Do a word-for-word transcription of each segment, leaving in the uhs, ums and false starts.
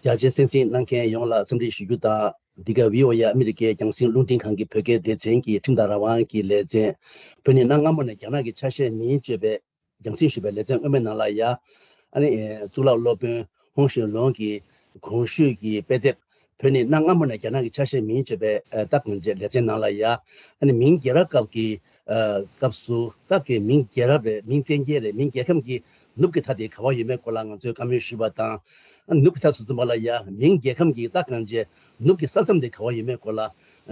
རྒྱ་ཆེའི་གསན་གཟིགས་གནང་མཁན་ཡོངས་ལ་འཚམས་འདྲི་ཞུ་རྒྱུ་དང་། འདི་ག་བྷི་ཨོ་ཨེ་ཨ་མི་རི་ཀའི་རྒྱང་སྲིང་རླུང་འཕྲིན་ཁང་གི་བོད་སྐད་སྡེ་ཚན་གྱི་ཁྲིམས་དང་རང་དབང་གི་ལེ་ཚན། བོད་ནི་གནའ་སྔ་མོ་ནས་རྒྱ་ནག་གི་ཆ་ཤས་མིན་བརྗོད་པའི་རྒྱང་སྲིང་ཞུ་བའི་ལེ་ཚན་སྔོན་མའི་ནང་ལ་ཡ། ཨ་ནི་ཨེ་གཙུག་ལག་སློབ་དཔོན་ཧོང་ཞུན་ལོང་གི་གོང་ཞུས་ཀྱི་དཔེ་དེབ། བོད་ནི་གནའ་སྔ་མོ་ནས་རྒྱ་ནག་གི་ཆ་ཤས་མིན་བརྗོད་པའི་ཨ་སྟབས་གང་བྱེད་ལེ་ཚན་ནང་ལ་ཡ། ཨ་ནི་མིང་རྒྱལ་རབས་སྐབས་ཀྱི་ཨ་སྐབས་སུ་སྟབས་ཀྱིས་མིང་རྒྱལ་རབས་རེད། མིང་བཙན་རྒྱལ་རེད། མིང་རྒྱལ་ཁམས་ཀྱི་ནུབ་ཀྱི་མཐའ་དེ་ག་བ་ཡོད་མེད་སྐོར་ལ་ང་ཚོས་བཀའ་མོལ་ཞུས་པ་དང་། ཨ་ནུབ་ཀྱི་མཐའ་སུ་ཚུན་པ་ལ་ཡ་མིང་རྒྱལ་ཁམས་ཀྱི་སྟབས་གང་བྱེད་ནུབ་ཀྱི་ས་མཚམས་དེ་ག་བ་ཡོད་མེད་སྐོར་ལ་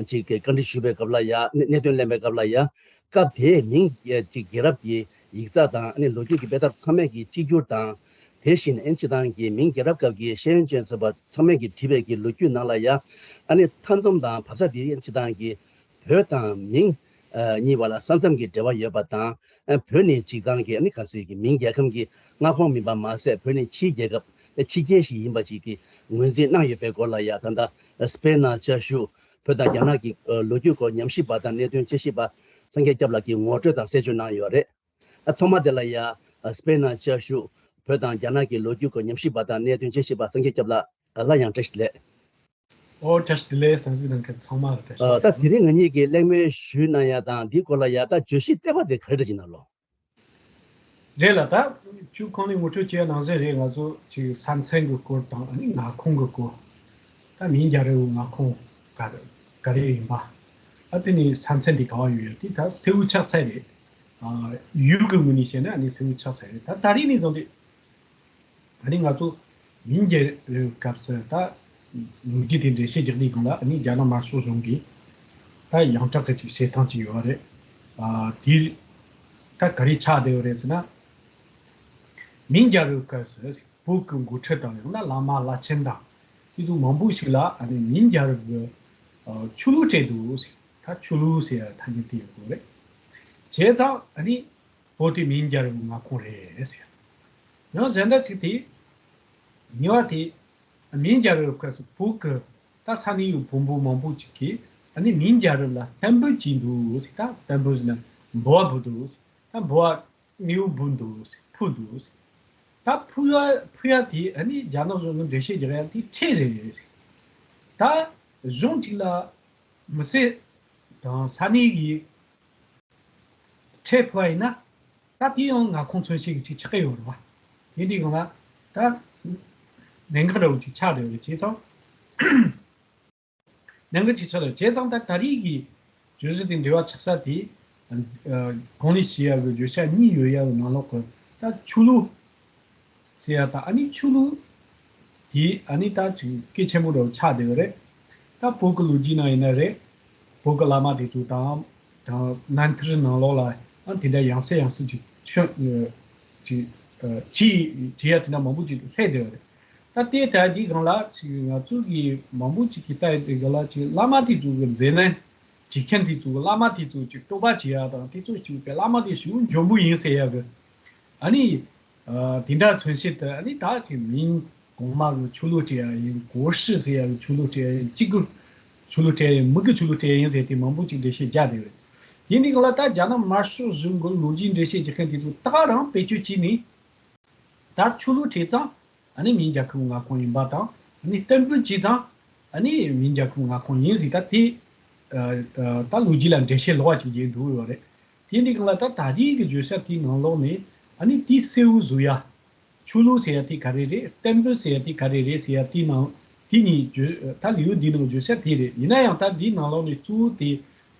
ཅིག་བཀའ་འདྲི་ཞུས་པའི་སྐབས་ལ་ཡ། གནད་གནད་དོན་གླེང་བའི་སྐབས་ལ་ཡ། སྐབས་དེའི་མིང་ཅིག་རྒྱལ་རབས་ཀྱི་ཡིག་ཚགས་དང་ཨ་ནི་ལོ་རྒྱུས་ཀྱི་དཔེ་དེབ་ཚང་མས་ཀྱི་གཅིག་གྱུར་དང་། དེ་བཞིན་ཨ་ནི་སྤྱི་བཏང་གི་མིང་རྒྱལ་རབས་སྐབས་ཀྱི་ཤེས་ཡོན་ཅན་ཚོགས་པ་ཚང་མས་ཀྱི་བྲིས་པའི་གི་ལོ་རྒྱུས་ནང་ལ་ཡ། ཨ་ནི་མཐའ་སྡོམ་དང་བབ་ས་དེ་ཨ་ནི་སྤྱི་བཏང་གི་བོད་དང་མིང་ཨ་གཉིས་བར་ལ་ས་མཚམས་ཀྱི་འབྲེལ་བ་ཡོད་པ་དང་། ཨ་བོད་ནི་སྤྱི་བཏང་གི་ཨ་ནི་ག་ཟེར་གི་མིང་རྒྱལ་ཁམས་ཀྱི་མངའ་ཁོངས་མིན་པ་མ་ཟད། བོད་ནི་ཕྱིའི་རྒྱལ་ཁབ་ཨ་ཕྱི་རྒྱལ་ཞིག་ཡིན་པ་ཅིག་གི་ངོས་འཛིན་གནང་ཡོད་པའི་སྐོར་ལ་ཡ། ད་ལྟ་སྤེན་ནང་བཅའ་བཞུགས་བོད་དང་རྒྱ་ནག་གི་ཨ་ལོ་རྒྱུས་སྐོར་ཉམས་ཞིབ་པ་དང་གནད་དོན་དཔྱད་ཞིབ་པ་སངས་རྒྱས་སྐྱབས་ལགས་ཀྱིས་ངོ་སྤྲོད་དང་གསལ་བརྗོད་གནང་ཡོད་རེད། ཨ་ཐོག་མ་དེ་ལ་ཡ། ཨ་སྤེན་ནང་བཅའ་བཞུགས་བོད་དང་རྒྱ་ནག་གི་ལོ་རྒྱུས་སྐོར་ཉམས་ཞིབ་པ་དང་གནད་དོན་དཔྱད་ཞིབ་པ་སངས་རྒྱས་སྐྱབས་ལགས་ལ་ཡང་བཀྲ་ཤིས་བདེ་ལེགས། ཨོ་བཀྲ་ཤིས་བདེ་ལེགས། གསན་གཟིགས་གནང་མཁན་ཚང་མ་ལ་བཀྲ་ཤིས་བདེ་ལེགས། ད་དེ་རིང་ང་གཉིས་ཀྱིས་གླེང་མོལ་ཞུས་གནང་ཡ་དང་འདིའི་སྐོར་ལ་ཡ། ད་བརྗོད་གཞི་ལྟེ་བ་དེ་ག་རེ་འདྲ་ཅིག་ཡིན་ནམ་ལོ། རེད་ལ། ད་ཁྱོད་གོང་ནས་ངོ་སྤྲོད་བྱས་ནང་བཞིན་རེད། ང་ཚོ་ཅིག་ས་མཚམས་ཀྱི་སྐོར་དང་ཨ་ནི་མངའ་ཁོངས་ཀྱི་སྐོར། ད་མིང་རྒྱལ་རབས་མངའ་ཁོངས་ག་ག་རེ་ཡིན་པ། ཨ་དེ་ནས་ས་མཚམས་དེ་ག་བ་ཡོད་ཡོད་དེ་ད་གསལ་བོ་ཆགས་ཚར་རེད། ཨ་ཡུལ་གྱི་ངོས་ནས་བཤད་ན་ཨ་ནི་གསལ་བོ་ཆགས་ཚར་རེད། ད་ད་རེས་ནས་བཟུང་སྟེ། ཨ་ནི་ང་ཚོ་མིང་རྒྱལ་རབས་སྐབས་སུ་ད་ལོ་རྒྱུས་དེ་འགྲེལ་བཤད་རྒྱག་དུས་སྒང་ལ་ཨ་ནི་རྒྱ་ནག་དམར་ཤོག་གཞུང་གིས་ད་ཡོངས་གྲགས་ཀྱི་ཅིག་བྱེད་སྟངས་ཅིག་ཡོད་རེད། ཨ་དེ་ད་ག་རེ་ཆགས་བསྡད་ཡོད་རེད་ཟེར་ན། མིང་རྒྱལ་རབས་སྐབས་སུ་བོད་ཀྱི་འགོ་ཁྲིད་དང་ཡང་ན་བླ་མ་བླ་ཆེན་དང་དེ་ཚོ་མང་པོ་ཞིག་ལ་ཨ་ནི་མིང་རྒྱལ་རབས་ཀྱི་ཨ་ཆོས་ལུགས་སྤྲད་འདུག་ཟེར། ད་ཆོས་ལུགས་ཟེར་ཡ་ཐ་སྙད་དེ་ཡོད་དགོས་རེད། བྱས་ཙང་ཨ་ནི་བོད་དེ་མིང་རྒྱལ་རབས་མངའ་ཁོངས་རེད་ཟེར། ཡང་གཞན་དག་ཅིག་དེ། གཉིས་པ་དེ། མིང་རྒྱལ་རབས་སྐབས་སུ་བོད་ཀྱི་ད་ས་གནས་ཡུལ་བོན་པོ་མང་པོ་ཅིག་གིས་ཨ་ནི་མིང་རྒྱལ་རབས་ལ་བསྟན་འབུལ་བྱས་འདུག་ཟེར། ད་བསྟན་འབུལ་ཟེར་ན་འབུལ་བ་འབུལ་འདུག་ཟེར། ད་འབུལ་བ་དངོས་པོ་འབུལ་འདུག་ཟེར། ཕུལ་འདུག་ཟེར། ད་ཕུལ་བ་ཕུལ་ཡ་དེ་ཨ་ནི་རྒྱ་ནག་གཞུང་གིས་འགྲེལ་བཤད་རྒྱག་ཡ་དེ་ཁྲལ་རེད་ཟེར། ད་གཞུང་གཅིག་ལ་མི་སེར་དང་ས་གནས་ཀྱི་ཁྲལ་ཕུལ་བ་ཡིན་ན། ད་དེ་ཡང་མངའ་ཁོངས་མཚོན་བྱེད་ཀྱི་ཅིག་ཆགས་ཀྱི་ཡོད་རེད་བ། དེ་འདྲའི་སྒང་ལ་ད་གནད་འགག་འདྲ་བོ་ཅིག་ཆགས་བསྡད་ཡོད་རེད། བྱས་ཙང་། གནད་འགག་ཅིག་ཆགས་བསྡད་ཡོད། བྱས་ཙང་ད་ད་རེས་ཀྱི་བརྗོད་གཞི་དེ་འབྲེལ་བ་ཆགས་ས་དེ། ཨ་གོང་ནས་ཞུས་ཡ་གི་བརྗོད་བྱ་གཉིས་ཡོད་ཡ་གི་ནང་ལོགས་ཀྱི་ད་ཆོས་ལུགས་ཟེར་ཡ་དང་། ཨ་ནི་ཆོས་ལུགས་དེ་ཨ་ནི་ད་ཅིག་གལ་ཆེན་པོ་འདྲ་བོ་ཆགས་བསྡད་ཡོད་རེད། ད་བོད་ཀྱི་ལོ་རྒྱུས་ནང་ཡིན་ན་རེད། བོད་ཀྱི་བླ་མ་དེ་ཚོ་དང་། དང་རྣམ་ཐར་ནང་ལོགས་ལ་ཨ་དེ་འདྲ་ཡང་སེ་ཡང་སེ་ཅིག་ཆོས་ཅིག་ཅིག་བྲིས་ཡ་དེ་འདྲ་མང་པོ་ཅིག་སླེབས་བསྡད་ཡོད་རེད། ད་ལྟའི་ད་འདི་སྒང་ལ་ཅིག་ང་ཚོ་གི་མང་པོ་ཅིག་གིས་ལྟ་ཡི་དེ་སྒང་ལ་ཅིག་བླ་མ་དེ་ཚོ་གི་མཛད་རྣམ་བྲིས་མཁན་དེ་ཚོ་གི་བླ་མ་དེ་ཚོ་ཅིག་བསྟོད་པ་བྱེད་ཡ་དང་། དེ་ཚོ་ཅིག་པའི་བླ་མ་དེ་ཞེ་པོ་འཇོན་པོ་ཡིན་ཟེར་ཡ་གི། ཨ་ནི། ཨ་དེ་འདྲ་མཚོན་བྱེད་དུ་ཨ་ནི་ད་ཅིག་མིང་གོང་མ་གི་ཆོས་ལུགས་སྤྲད་ཡ་ཡིན། གོ་ཧྲི་ཟེར་ཡ་གི་ཆོས་ལུགས་སྤྲད་ཡ་ཡིན། གཅིག་གི་ཆོས་ལུགས་སྤྲད་ཡ་ཡིན། མི་གི་ཆོས་ལུགས་སྤྲད་ཡ་ཡིན་ཟེར་དེ་མང་པོ་ཅིག་འགྲེལ་བཤད་རྒྱག་བསྡད་ཡོད། དེ་འདི་སྒང་ལ་ད་རྒྱ་ནག་དམར་ཤོག་གཞུང་གི་ལོ་རྒྱུས་འགྲེལ་བཤད་རྒྱག་མཁན་དེ་ཚོ་ད་རང་བེད་སྤྱོད་བྱས་ནས། ད་ཆོས་ལུགས་སྤྲད་ཙང་ཨ་ནི་མིང་རྒྱལ་ཁབ་མངའ་ཁོངས་ཡིན་པ་དང་། ཨ་ནི་བསྟན་འབུལ་བྱས་ཙང་ཨ་ནི་མིང་རྒྱལ་ཁབ་མངའ་ཁོངས་ཡིན་ཟེར། ད་དེ་ཨ་ཨ་ད་ལོ་རྒྱུས་ལ་འགྲེལ་བཤད་ལོགས་པ་ཅིག་རྒྱག་འདུག་ཡོད་རེད། དེ་འདི་སྒང་ལ་ད་ད་རེས་ཀྱི་བརྗོད་བྱ་དེའི་ནང་ལོགས་ནས་ཨ་ནི་དེའི་གསལ་བོ་བཟོ་ཡ། ཆོས་ལུགས་ཟེར་ཡ་དེ་ག་རེ་རེད། བསྟན་འབུལ་ཟེར་ཡ་དེ་ག་རེ་རེད་ཟེར་ཡ་དེའི་ནང་། དེ་གཉིས་བརྗོད། ད་ལེའུ་འདིའི་ནང་བརྗོད་བྱ་དེ་རེད། ཡིན་ན་ཡང་ད་འདིའི་ནང་ལོགས་ནས་གཙོ་བོ་དེ་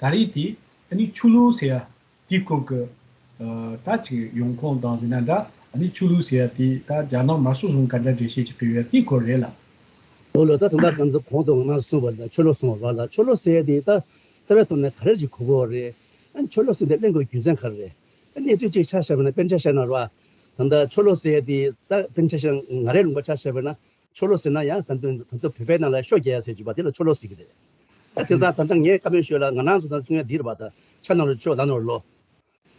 ད་རེས་དེ་ཨ་ནི་ཆོས་ལུགས་ཟེར་ཡ་དེའི་སྐོར་གྱི། ཨ་ད་ཅིག་ཡོང་ཁུངས་དང་ཟེར་ན་འདྲ། ཨ་ནི་ཆོས་ལུགས་ཟེར་ཡ་དེ་ད་རྒྱ་ནག་དམར་ཤོག་གཞུང་ག་འདྲ་འགྲེལ་བཤད་བྱེད་ཀྱི་ཡོད་དེའི་སྐོར་རེད་ལ། འོ་ལོ། ད་ད་ལྟ་ང་ཚོ་གོང་དུ་ང་རང་གསུངས་པ་ལ་ཆོས་ལུགས་གསུངས་པ་ལ། ཆོས་ལུགས་ཟེར་ཡ་དེ་ད་རྩ་བའི་ཐོག་ནས་ག་རེ་ཅིག་གོ་དགོས་རེད། ཨ་ནི་ཆོས་ལུགས་ཟེར་དེ་གླེང་དགོས་རྒྱུ་མཚན་ག་རེ་རེད། ཨ་གནས་ཚུལ་ཅིག་ཆ་བཞག་པ་ན། དཔེར་ཆ་བཞག་ན་རེད་བ། ད་ལྟ་ཆོས་ལུགས་ཟེར་ཡ་དེ་ད་དཔེར་ཆ་བཞག་ང་རའི་ལུང་པ་ཆ་བཞག་པ་ན། ཆོས་ལུགས་ཟེར་ན་ཡང་ད་དུང་ད་དུང་བོད་པའི་ནང་ལ་ཤོ་རྒྱག་ཡ་ཟེར་གྱི་ཡོད་པ་དེ་ལ་ཆོས་ལུགས་ཟེར་གྱི་རེད། ད་དེ་ཙང་ད་ལྟ་ངས་བཀའ་མོལ་ཞུས་ལ་ང་རང་ཚོ་ད་གསུང་ཡ་འདི་རེད་པ། ད་ཆ་ནང་ལ་ཆོས། ལ་ནང་ལ་ལོ།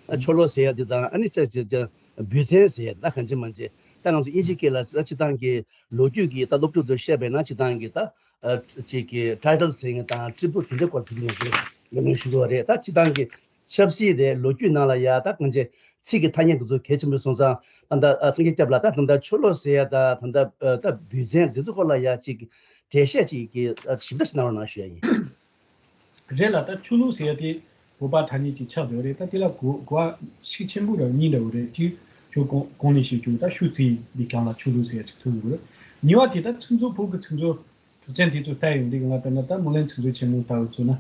ཨ་ཆོས་ལུགས་ཟེར་ཡ་འདི་དང་། ཨ་ནི་ཅ་ཅ་ཅ་བོད་བཙན་ཟེར་ཡ་ད་གང་ཅི་མ་ཅི། ད་ང་ཚོ་དབྱིན་ཇི་སྐད་ལ་ད་སྤྱིར་བཏང་གི་ལོ་རྒྱུས་ཀྱི་ད་སློབ་ཕྲུག་ཚོ་བཤད་པས་ན་སྤྱིར་བཏང་གི་ད་ཨ་ཅིག་གི་ཊའི་ཊལ་ཟེར་མཁན་དང་ཊི་རི་བུལ་དེ་འདྲའི་སྐོར་དེ་ང་ཚོ་ལ་ངོས་ཞུ་གི་ཡོད་རེད། ད་སྤྱིར་བཏང་གི་ཆབ་སྲིད་རེད། ལོ་རྒྱུས་ནང་ལ་ཡ་ད་གང་ཅི་ ཚིག་གི་ཐ་སྙད་འདི་ཚོ་གལ་ཆེན་པོ་སོང་ཙང་། ད་ལྟ་ཨ་སངས་རྒྱས་སྐྱབས་ལགས། ད་ད་ལྟ་ཆོས་ལུགས་ཟེར་ཡ་ད་ད་ལྟ་ཨ་ད་འབུལ་ཚན་འདི་ཚོ་སྐོར་ལ་ཡ་ཅིག་འགྲེལ་བཤད་ཅིག་གི་ཨ་ཞིབ་ཕྲ་ཞིག་གནང་རོགས་གནང་ཞུ་ཡ་ཡིན། རེད་ལ། ད་ཆོས་ལུགས་ཟེར་ཡ་དེ་བོད་པ་ཐ་སྙད་ཅིག་ཆགས་བསྡད་ཡོད་རེད། ད་དེ་ལ་གོ་གོ་བ་ཤུགས་ཆེན་པོ་འདྲ་བོ་གཉིས་འདྲ་བོ་རེད། གཅིག་ཁྱོད་གོང་གོང་ནས་བཤད་རྒྱུ་ད་ཤུགས་ཚིག་འདི་གང་ལ་ཆོས་ལུགས་ཟེར་ཡ་ཅིག་ཐོན་ཡོད་རེད། གཉིས་པ་དེ་ད་ཚིག་མཛོད། བོད་ཀྱི་ཚིག་མཛོད། གྲགས་ཅན་དེ་ཚོ་ལྟ་ཡོང་དུས་སྒང་ལ། དཔེར་ན་ད་སྨོན་ལམ་ཚིག་མཛོད་ཆེན་མོ་ལྟ་བུ་ཚོ་ན།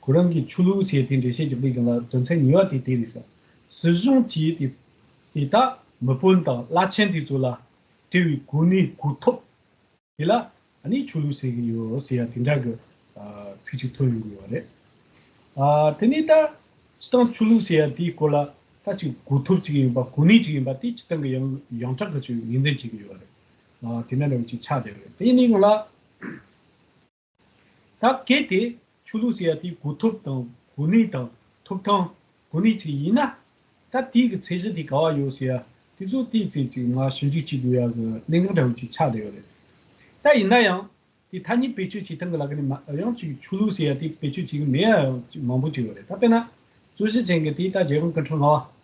ཁོ་རང་གིས་ཆོས་ལུགས་ཟེར་དེ་འགྲེལ་བཤད་རྒྱག་དུས་སྒང་ལ་དོན་ཚན་གཉིས་པ་དེ་དེ་རེད་ཟེར། སྲིད་གཞུང་གིས་དེ་དེ་དག་མི་དཔོན་དང་བླ་ཆེན་དེ་ཚོ་ལ་སྤྲད་པའི་གོ་གནས་གོ་ཐོབ་དེ་ལ་ཨ་ནི་ཆོས་ལུགས་ཟེར་གི་ཡོད་ཟེར་ཡ་དེ་འདྲ་གི་ཨ་ཚིག་ཅིག་ཐོན་ཡོང་གི་ཡོད་རེད། ཨ་དེ་ནས་ད་སྤྱིར་བཏང་ཆོས་ལུགས་ཟེར་ཡ་དེའི་སྐོར་ལ་ད་ཅིག་གོ་ཐོབ་ཅིག་ཡིན་པ། གོ་གནས་ཅིག་ཡིན་པ་དེ་སྤྱིར་བཏང་གི་ཡང་ཡོངས་གྲགས་ཀྱི་ཅིག་ངོས་འཛིན་བྱེད་ཀྱི་ཡོད་རེད། ཨ་དེ་འདྲ་འདྲ་བོ་ཅིག་ཆགས་བསྡད་ཡོད་རེད། དེ་ཡིན་དུས་སྒང་ལ། ད་གལ་ཏེ་ཆོས་ལུགས་ཟེར་ཡ་དེ་གོ་ཐོབ་དང་གོ་གནས་དང་ཐོབ་ཐང་གོ་གནས་ཅིག་ཡིན་ན། ད་དེའི་གི་ཚད་གཞི་དེ་ག་བ་ཡོད་ཟེར་ཡ་དེ་ཚོ་ཏོག་ཙམ་ཅིག་ང་ཞིབ་འཇུག་བྱེད་དགོས་ཡ་གི་གནད་འགག་འདྲ་བོ་ཅིག་ཆགས་བསྡད་ཡོད་རེད། ད་ཡིན་ན་ཡང་དེ་ཐ་སྙད་བེད་སྤྱོད་བྱེད་སྟངས་གི་ལ་ཁ་ནས་མ་ཡང་ཅིག་ཆོས་ལུགས་ཟེར་ཡ་དེ་བེད་སྤྱོད་བྱེད་གི་མེད་ཡ་ཅིག་མང་པོ་ཅིག་ཡོད་རེད། ད་དཔེར་ན་རྩོད་གཞི་ཅན་གི་དེ་ད་རྒྱལ་དབང་སྐུ་ཕྲེང་ལྔ་པ།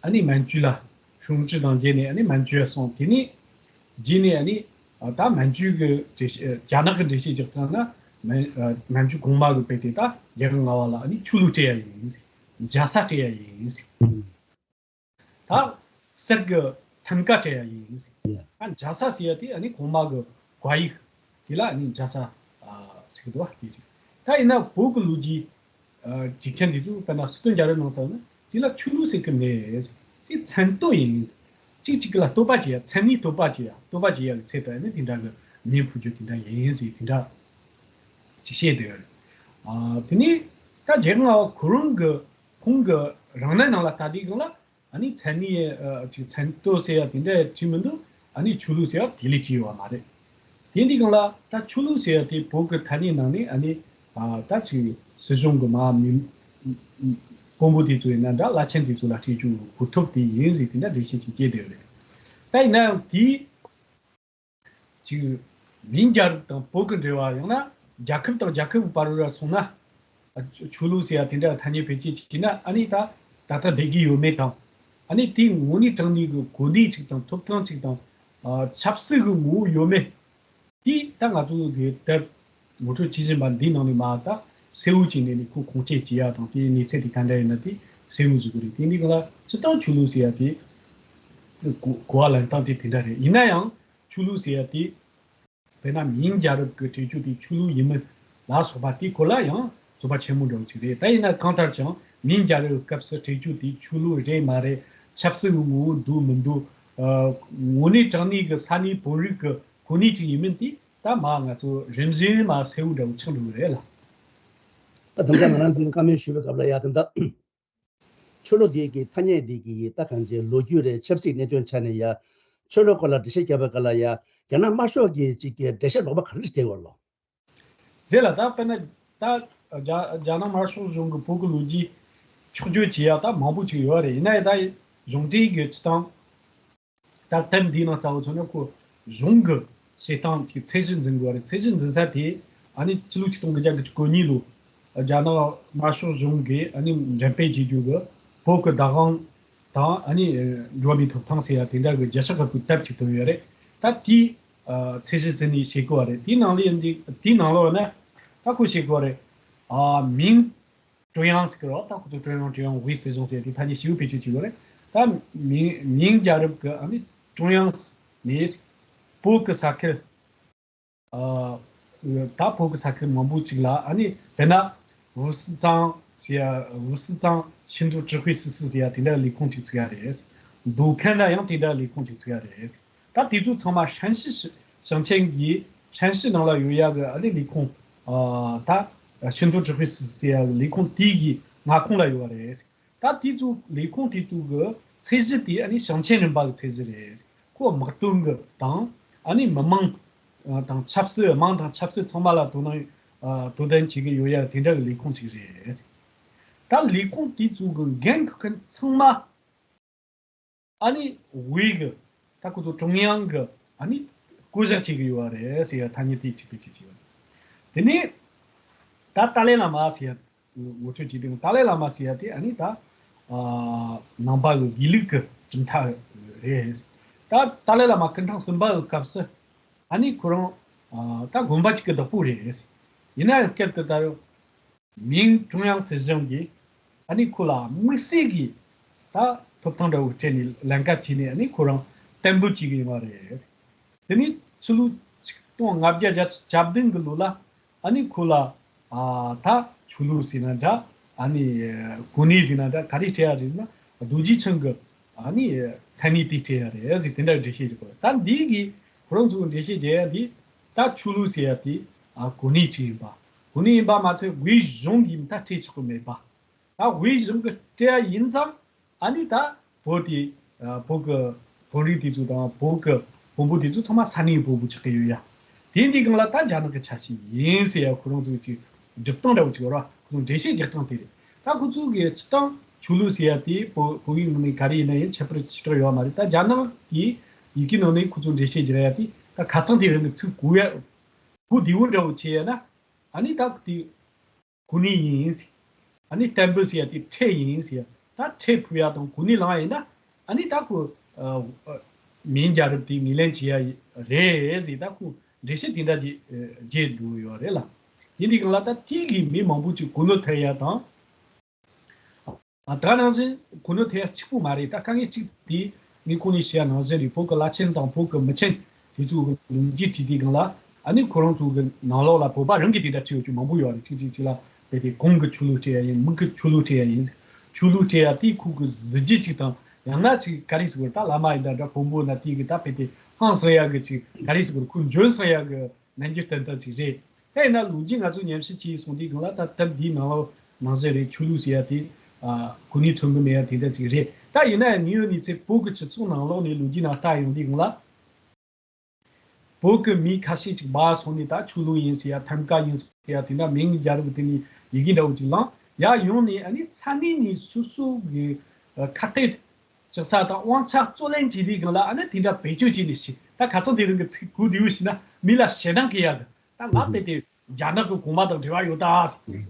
ཨ་ནི་མན་ཇུ་ལ། ཧྲུའུ་ཅི་དང་མཇལ་ནས་ཨ་ནི་མན་ཇུ་ལ་སོང་། དེ་ནས་རྗེས་ནས་ཨ་ནི་ཨ་ད་མན་ཇུ་གི་འགྲེལ་བཤད། རྒྱ་ནག་གི་འགྲེལ་བཤད་རྒྱག་སྟངས་ན། མན་ཨ་མན་ཇུ་གོང་མ་གི་དཔེ་དེ་ད་རྒྱལ་དབང་ལྔ་པ་ལ་ཨ་ནི་ཆོས་ལུགས་སྤྲད་ཡ་ཡིན་ཟེར། མཇལ་ས་སྤྲད་ཡ་ཡིན་ཟེར། ད་གསེར་གི་ཐང་ཀ་སྤྲད་ཡ་ཡིན་ཟེར། ཡ། ཨ་མཇལ་ས་ཟེར་ཡ་དེ་ཨ་ནི་གོང་མ་གི་བཀའ་ཡིག་དེ་ལ་ཨ་ནི་མཇལ་ས་ཨ་ཟེར་གི་འདུག་བ། དེ་ཞིག་ད་ཡིན་ན་བོད་གི་ལོ་རྒྱུས་ཨ་བྲིས་མཁན་དེ་ཚོ་དཔེར་ན་སི་ཏུ་འཇའ་རི་ནང་ལྟར་ན་དེ་ལ་ཆོས་ལུགས་ཟེར་གི་མེད། དེ་མཚན་བསྟོད་ཡིན། གཅིག་གཅིག་ལ་བསྟོད་པ་བྱེད་ཡ། མཚན་ནས་བསྟོད་པ་བྱེད་ཡ། བསྟོད་པ་བྱེད་ཡ་གི་ཚད་དུ་ཨ་ནི་དེ་འདྲ་གི་མིང་ཕུལ་རྒྱུ་དེ་འདྲ་ཡིན་ཟེར་དེ་འདྲ་ཅིག་བཤད་འདུག་ཨ་དེ་ནས་ད་རྒྱལ་དབང་ལྔ་པ་ཁོ་རང་གི་ཁོང་གི་རང་གནས་ནང་ལ་ལྟ་དུས་སྒང་ལ། ཨ་ནི་མཚན་ནས་ཨ་ཅིག་མཚན་བསྟོད་ཟེར་ཡ་དེ་འདྲ་བྲིས་མི་འདུག་ཨ་ནི་ཆོས་ལུགས་ཟེར་ཡ་དེ་ལས་བྲིས་ཡོད་པ་མ་རེད། དེ་འདྲའི་སྒང་ལ་ད་ཆོས་ལུགས་ཟེར་ཡ་དེ་བོད་ཀྱི་ཐ་སྙད་ནང་ནས་ཨ་ནི་ཨ་ད་ཅིག་སྲིད་གཞུང་གི་མ་མི་དཔོན་པོ་དེ་ཚོ་ཡིན་ན་འདྲ། བླ་ཆེན་དེ་ཚོ་ལ་སྤྲད་རྒྱུ་གོ་ཐོབ་དེ་ཡིན་ཟེར་དེ་འདྲ་འགྲེལ་བཤད་ཅིག་བྱས་བསྡད་ཡོད་རེད། ད་ཡིན་ན་ཡང་དེའི་ཅིག་མིང་རྒྱལ་རབས་དང་བོད་ཀྱི་འབྲེལ་བ། ཡང་ན་རྒྱལ་ཁབ་དང་རྒྱལ་ཁབ་བར་ལ་སོང་ན། ཨ་ཆོས་ལུགས་ཟེར་ཡ་དེ་འདྲ་ཐ་སྙད་བེད་སྤྱོད་བྱས་ན་ཨ་ནི་ད་ད་ལྟ་བསྡད་ཀྱི་ཡོད་མེད་དང་། ཨ་ནི་དེའི་དངོས་གནས་དྲང་གནས་ཀྱི་གོ་གནས་ཅིག་དང་ཐོབ་ཐང་ཅིག་དང་། ཨ་ཆབ་སྲིད་ཀྱི་ངོ་བོ་ཡོད་མེད་དེ་ད་ང་ཚོ་གི་དེབ་ངོ་སྤྲོད་བྱེད་བཞིན་པ་འདིའི་ནང་ནས་མ་ད་གསལ་བོ་བྱས་ནས་ནི་ཁོ་ཁུངས་སྐྱེལ་བྱེད་ཡ་དང་། དེའི་གནས་ཚད་དེ་ག་འདྲ་ཡིན་ན་དེ་གསལ་བོ་བཟོ་གི་རེད། དེ་འདི་ག་ལ་སྤྱིར་བཏང་ཆོས་ལུགས་ཟེར་ཡ་དེ་གོ་གོ་བ་ལེན་སྟངས་དེ་དེ་འདྲ་རེད། ཡིན་ན་ཡང་ཆོས་ལུགས་ཟེར་ཡ་དེ་དཔེར་ན་མིང་རྒྱལ་རབས་ཀྱི་སྤྲད་རྒྱུ་དེ་ཆོས་ལུགས་ཡིན་མིན་ལ་སོགས་པ་དེའི་སྐོར་ལ་ཡང་རྩོད་པ་ཆེན་མོ་འདྲ་བོ་ཅིག་རེད། ད་ཡིན་ན་གང་ལྟར་ཀྱང་མིང་རྒྱལ་རབས་སྐབས་སུ་སྤྲད་རྒྱུ་དེ་ཆོས་ལུགས་རེད་མ་རེད། ཆབ་སྲིད་ཀྱི་ངོ་བོ་འདུག་མི་འདུག་ཨ་དངོས་གནས་དྲང་གནས་ཀྱི་ས་གནས་བོད་རིགས་ཀྱི་གོ་གནས་ཅིག་ཡིན་མིན་དེ་ད་མ་ང་ཚོ་རིམ་བཞིན་མ་གསལ་བོ་འདྲ་བོ་ཆགས་འགྲོ་གི་རེད་ལ། ད་དམ་དྲག་ང་རང་ཚོའི་བཀའ་མོལ་ཞུས་པའི་སྐབས་ལ་ཡ་དེ་འདྲ། ཆོས་ལུགས་འདི་གི་ཐ་སྙད་འདི་གི་ད་གང་ཅི་ལོ་རྒྱུས་རེད། ཆབ་སྲིད་གནད་དོན་ཆ་ནས་ཡ། ཆོས་ལུགས་སྐོར་ལ་འགྲེལ་བཤད་བརྒྱབ་པའི་སྐབས་ལ་ཡ། རྒྱ་ནག་དམར་ཤོག་གིས་ཅིག་གི་འགྲེལ་བཤད་ལོག་པ་ག་རེ་བྱས་ཡོད་ལོ། རེད་ལ། ད་དཔེར་ན་ད་རྒྱ་རྒྱ་ནག་དམར་ཤོག་གཞུང་གི་བོད་ཀྱི་ལོ་རྒྱུས་ཕྱོགས་བསྐྱོད་བྱེད་ཡ་ད་མང་པོ་ཅིག་ཡོད་རེད། ཡིན་ན་ཡང་ད་གཞུང་འབྲེལ་གྱི་སྤྱི་སྟངས། ད་དེབ་འདིའི་ནང་གཙོ་བོ་མཚོན་ན་ཁོ་གཞུང་གི་བྱེད་སྟངས་ཀྱི་ཚད་གཞི་འཛིན་དགོས་རེད། ཚད་གཞི་འཛིན་ས་དེ་ཨ་ནི་ཕྱི་ལོ་ཆིག་སྟོང་དགུ་བརྒྱ་དགུ་བཅུ་གོ་གཉིས་ལོ་རྒྱ་ནག་དམར་ཤོག་གཞུང་གིས་ཨ་ནི་འགྲེམས་སྤེལ་བྱེད་རྒྱུ་གི་བོད་ཀྱི་བདག་དབང་དང་ཨ་ནི་འགྲོ་བ་མིའི་ཐོབ་ཐང་ཟེར་ཡ་དེ་འདྲ་གི་བརྗོད་བྱ་ཁག་པོའི་དེབ་ཅིག་བཏོན་ཡོད་རེད། ད་དེའི་ཚད་གཞི་ཟིན་ནས་བྱེད་དགོས་པ་རེད། དེའི་ནང་ལ་ཡིན་དུས་དེའི་ནང་ལོགས་ན་ད་ཁོ་བྱེད་དགོས་པ་རེད། ཨ་མིང་ཀྲུང་དབྱང་ཟེར་གི་རོ། ད་ཁོ་ཚོ་ཀྲུང་དབྱང་ཀྲུང་དབྱང་ཝེ་སྲིད་གཞུང་ཟེར་དེ་ཐ་སྙད་ཞིབ་བེད་སྤྱོད་བྱེད་དགོས་རེད། ད་མིང་མིང་རྒྱལ་རབས་ཀྱི་ཨ་ནི་ཀྲུང་དབྱང་ནས་བོད་ཀྱི་ས་ཁུལ། ཨ་ད་བོད་ཀྱི་ས་ཁུལ་མང་པོ་ཅིག་ལ་ཨ་ནི་དཔེར་ན་ཝུའུ་སི་ཙང་ཟེར་ཡ། ཝུའུ་སི་ཙང་ཤིན་ཏུ་ཀྲི་ཧུའེ་སི་སི་ཟེར་ཡ་དེ་འདྲ་ལས་ཁུངས་ཅིག་བཙུགས་ཡ་རེད། མདོ་ཁམས་ལ་ཡང་དེ་འདྲ་ལས་ཁུངས་ཅིག་བཙུགས་ཡ་རེད། ད་དེ་ཚོ་ཚང་མ་ཧྲན་ཞི་ཞིང་ཆེན་གྱི་ཧྲན་ཞི་ནང་ལ་ཡོད་ཡ་གི་ཨ་ནི་ལས་ཁུངས། ཨ་ད་ཤིན་ཏུ་ཀྲི་ཧུའེ་སི་སི་ཟེར་ཡ་གི་ལས་ཁུངས་དེ་གི་མངའ་ཁོངས་ལ་ཡོད་པ་རེད། ད་དེ་ཚོ་ལས་ཁུངས་དེ་ཚོ་གི་ཚད་གཞི་དེ་ཨ་ནི་ཞིང་ཆེན་རིམ་པ་གི་ཚད་གཞི་རེད། ཁོ་དམག་དོན་གི་དང་ཨ་ནི་མི་མང་དང་ཆབ་སྲིད། དམངས་དང་ཆབ་སྲིད་ཚང་མ་ལ་དོ་སྣང་དོ་དམ་བྱེད་ཀྱི་ཡོད་ཡ་དེ་འདྲ་གི་ལས་ཁུངས་ཅིག་རེད། ད་ལས་ཁུངས་དེ་ཚོ་གི་འགན་འཁུར་མཁན་ཚང་མ་ཨ་ནི་ཝེ་གི་ད་ཁོ་ཚོ་ཀྲུང་དབྱང་གི་ཨ་ནི་བསྐོ་གཞག་བྱེད་ཀྱི་ཡོད་པ་རེད་ཟེར་ཡ་ཐ་སྙད་དེ་གཅིག་པའི་གཅིག་བྱས་ཡོད། དེ་ནས་ད་ཏཱ་ལའི་བླ་མ་ཟེར་ཡ་ངོ་སྤྲོད་བྱེད་དུས་ཏཱ་ལའི་བླ་མ་ཟེར་ཡ་དེ་ཨ་ནི་ད་ ཨ་ནང་པ་གི་དགེ་ལུགས་ཀྱི་གྲུབ་མཐའ་རེད། ད་ཏཱ་ལའི་བླ་མ་སྐུ་ཕྲེང་གསུམ་པ་གི་སྐབས་སུ་ཨ་ནི་ཁོ་རང་ཨ་ད་དགོན་པ་གཅིག་གི་བདག་པོ་རེད། ཡིན་ན་ཡང་སྐབས་དེ་ལྟར་མིང་ཀྲུང་དབྱང་སྲིད་གཞུང་གིས་ཨ་ནི་ཁོ་ལ་དམིགས་བསལ་གྱི་ད་ཐོབ་ཐང་འདྲ་བོ་སྤྲད་ནས་ལན་ཁ་བྱས་ནས་ཨ་ནི་ཁོ་རང་གཏན་འབུད་བྱེད་ཀྱི་ཡོད་རེད། དེ་ནས་ཕྱི་ལོ་ཆིག་སྟོང་ལྔ་བརྒྱ་བརྒྱད་ཅུ་གྱ་བདུན་གྱི་ལོ་ལ་ཨ་ནི་ཁོ་ལ་ཨ་ད་ཆོས་ལུགས་ཟེར་ན་འདྲ། ཨ་ནི་གོ་གནས་ཟེར་ན་འདྲ། ག་རེ་སྤྲད་ཡ་རེད་ན་རྡོ་རྗེ་འཆང་གི་ཨ་ནི་མཚན་གནས་དེ་སྤྲད་ཡ་རེད་ཟེར། དེ་འདྲ་འགྲེལ་བཤད་རྒྱག་གི་ཡོད། ད་འདི་གི་ཁོ་རང་ཚོ་འགྲེལ་བཤད་རྒྱག་ཡ་འདི་ད་ཆོས་ལུགས་ཟེར་ཡ་དེ་ཨ་གོ་གནས་ཅིག་ཡིན་པ། གོ་གནས་ཡིན་པ་མ་ཚད་དབུས་གཞུང་གིས་ད་སྤྲད་ཆོག་གི་མེད་པ། ད་དབུས་གཞུང་གིས་སྤྲད་ཡ་ཡིན་ཙང་ཨ་ནི་ད་བོད་དེ་ཨ་བོད་ཀྱི་བོད་རིགས་དེ་ཚོ་དང་བོད་ཀྱི་བོན་པོ་དེ་ཚོ་ཚང་མ་ས་གནས་བོན་པོ་ཆགས་ཀྱི་ཡོད་ཡ། དེ་འདི་སྒང་ལ་ད་རྒྱ་ནག་གི་ཆ་ཤས་ཡིན་ཟེར་ཡ་ཁོ་རང་ཚོའི་ཅིག་སྒྲུབ་སྟངས་འདྲ་བོ་ཅིག་ཡོད་ར། ཁོ་ཚོ་འགྲེལ་བཤད་རྒྱག་སྟངས་དེ་རེད། ད་ཁོ་ཚོ་གིས་སྤྱིར་བཏང་ཆོས་ལུགས་ཟེར་ཡ་དེ་བོད་བོད་ཡིག་ནང་ནས་ག་རེ་ཡིན་ན་ཡང་ཁྱད་པར་ཞེ་དྲག་ཡོད་མ་རེད། ད་རྒྱ་ནག་གི་ཡི་གེ་ནང་ནས་ཁོ་ཚོ་འགྲེལ་བཤད་རྒྱག་ཡ་དེ་ད་ཁ་རྩང་དེ་རང་གི་ཚིག་གོ་ཡ་གོ་བདེ་བོ་འདྲ་བོ་བྱས་ཡ་ན་ཨ་ནི་ད་དེ་གོ་གནས་ཡིན་ཟེར། ཨ་ནི་གཏན་འབུད་ཟེར་ཡ་དེ་ཁྲལ་ཡིན་ཟེར་ཡ། ད་ཁྲལ་ཕུལ་ཡ་དང་གོ་གནས་བླངས་ཡ་ཡིན་ན་ཨ་ནི་ད་ཁོ་ཨ་ཨ་མིང་རྒྱལ་རབས་དེ་ངོས་ལེན་བྱེད་ཡ་རེད་ཟེར། ད་ཁོ་འགྲེལ་བཤད་དེ་འདྲ་ཅིག་ཨ་བརྒྱབ་འདུག་ཡོད་རེད་ལ། དེ་འདི་སྒང་ལ་ད་དེ་གི་མི་མང་པོ་ཅིག་གོ་ནོར་ཐེབས་ཡ་དང་། ཨ་ད་ནང་བཞིན་གོ་ནོར་ཐེབས་ཡ་གཅིག་པོ་མ་རེད། ད་དཀའ་ངལ་གཅིག་དེ་ངས་གོང་ནས་བཤད་ཡ་ནང་བཞིན་རེད། བོད་ཀྱི་བླ་ཆེན་དང་བོད་ཀྱི་མི་ཆེན་དེ་ཚོ་གི་ལོ་རྒྱུས་བྲིས་དུས་སྒང་ལ་ཨ་ནི་ཁོ་རང་ཚོ་གི་ནང་ལོགས་ལ་བོད་པ་རང་གི་དེ་འདྲ་བྲིས་ཡོད་རྒྱུ་མང་པོ་ཡོད་རེད། གཅིག་གཅིག་གཅིག་ལ་དཔེ་དེ་གོང་གི་ཆོས་ལུགས་སྤྲད་ཡ་ཡིན། མི་གི་ཆོས་ལུགས་སྤྲད་ཡ་ཡིན། ཆོས་ལུགས་སྤྲད་ཡ་དེ་ཁོ་གི་གཟི་བརྗིད་ཅིག་དང་ཡང་ན་ཅིག་ག་རེ་ཟེར་དགོས་རེད། ད་བླ་མ་ཡིན་ད་འདྲ་བོན་པོ་ན་དེ་གི་ད་དཔེ་དེ་ཧང་སང་ཡ་གི་ཅིག་ག་རེ་ཟེར་དགོས་རེད། ཁོ་འཇོན་སང་ཡ་གི་ནན་གྱིས་ཏན་ཏན་ཅིག་རེད། དེས་ན་ལོ་རྒྱུས་ང་ཚོ་ཉམས་ཞིབ་བྱས་སོང་དུས་སྒང་ལ་ད་སྟབས་བདེའི་ནང་ལོགས་ནང་བཞིན་རེད། ཆོས་ལུགས་ཟེར་ཡ་དེ་ཨ་གོ་གནས་ཐོན་གི་མེད་ཡ་དེ་འདྲ་ཅིག་རེད། ད་ཡིན་ན་ཡང་ངེས་ཡོད་ནས་ཚེ་བོད་ཀྱི་སྤྱི་ཚོགས་ནང་ལོགས་ནས་ལོ་རྒྱུས་ནང་ལྟ་ཡོང་དུས་སྒང་ལ་བོད་ཀྱི་མི་ཁ་ཤས་ཅིག་བར་སོང་ནས་ད་ཆོས་ལུགས་ཡིན་ཟེར་ཡ་ཐམ་ཀ་ཡིན་ཟེར་ཡ་དེ་འདྲ་མིང་རྒྱལ་རབས་དེ་ནས་ཡི་གེ་འདྲ་བོ་ཅིག་བླངས་ཡ་ཡོང་ནས་ཨ་ནི་ས་གནས་ནས་སོ་སོ་གི་ཁ་གཏད་ཅིག་ས་དང་དབང་ཆ་རྩོད་ལེན་བྱེད་དུས་སྒང་ལ་ཨ་ནི་དེ་འདྲ་བེད་སྤྱོད་བྱས་ནས་ཤི། ད་ཁ་སང་དེ་རིང་གི་ཚིག་གོ་བདེ་བོ་ཞིག་ན་མི་ལ་ཞེད་སྣང་སྐྱེ་ཡ་གི། ད་ང་དཔེ་དེ་རྒྱ་ནག་གི་གོང་མ་དང་འབྲེལ་བ་ཡོད་ད།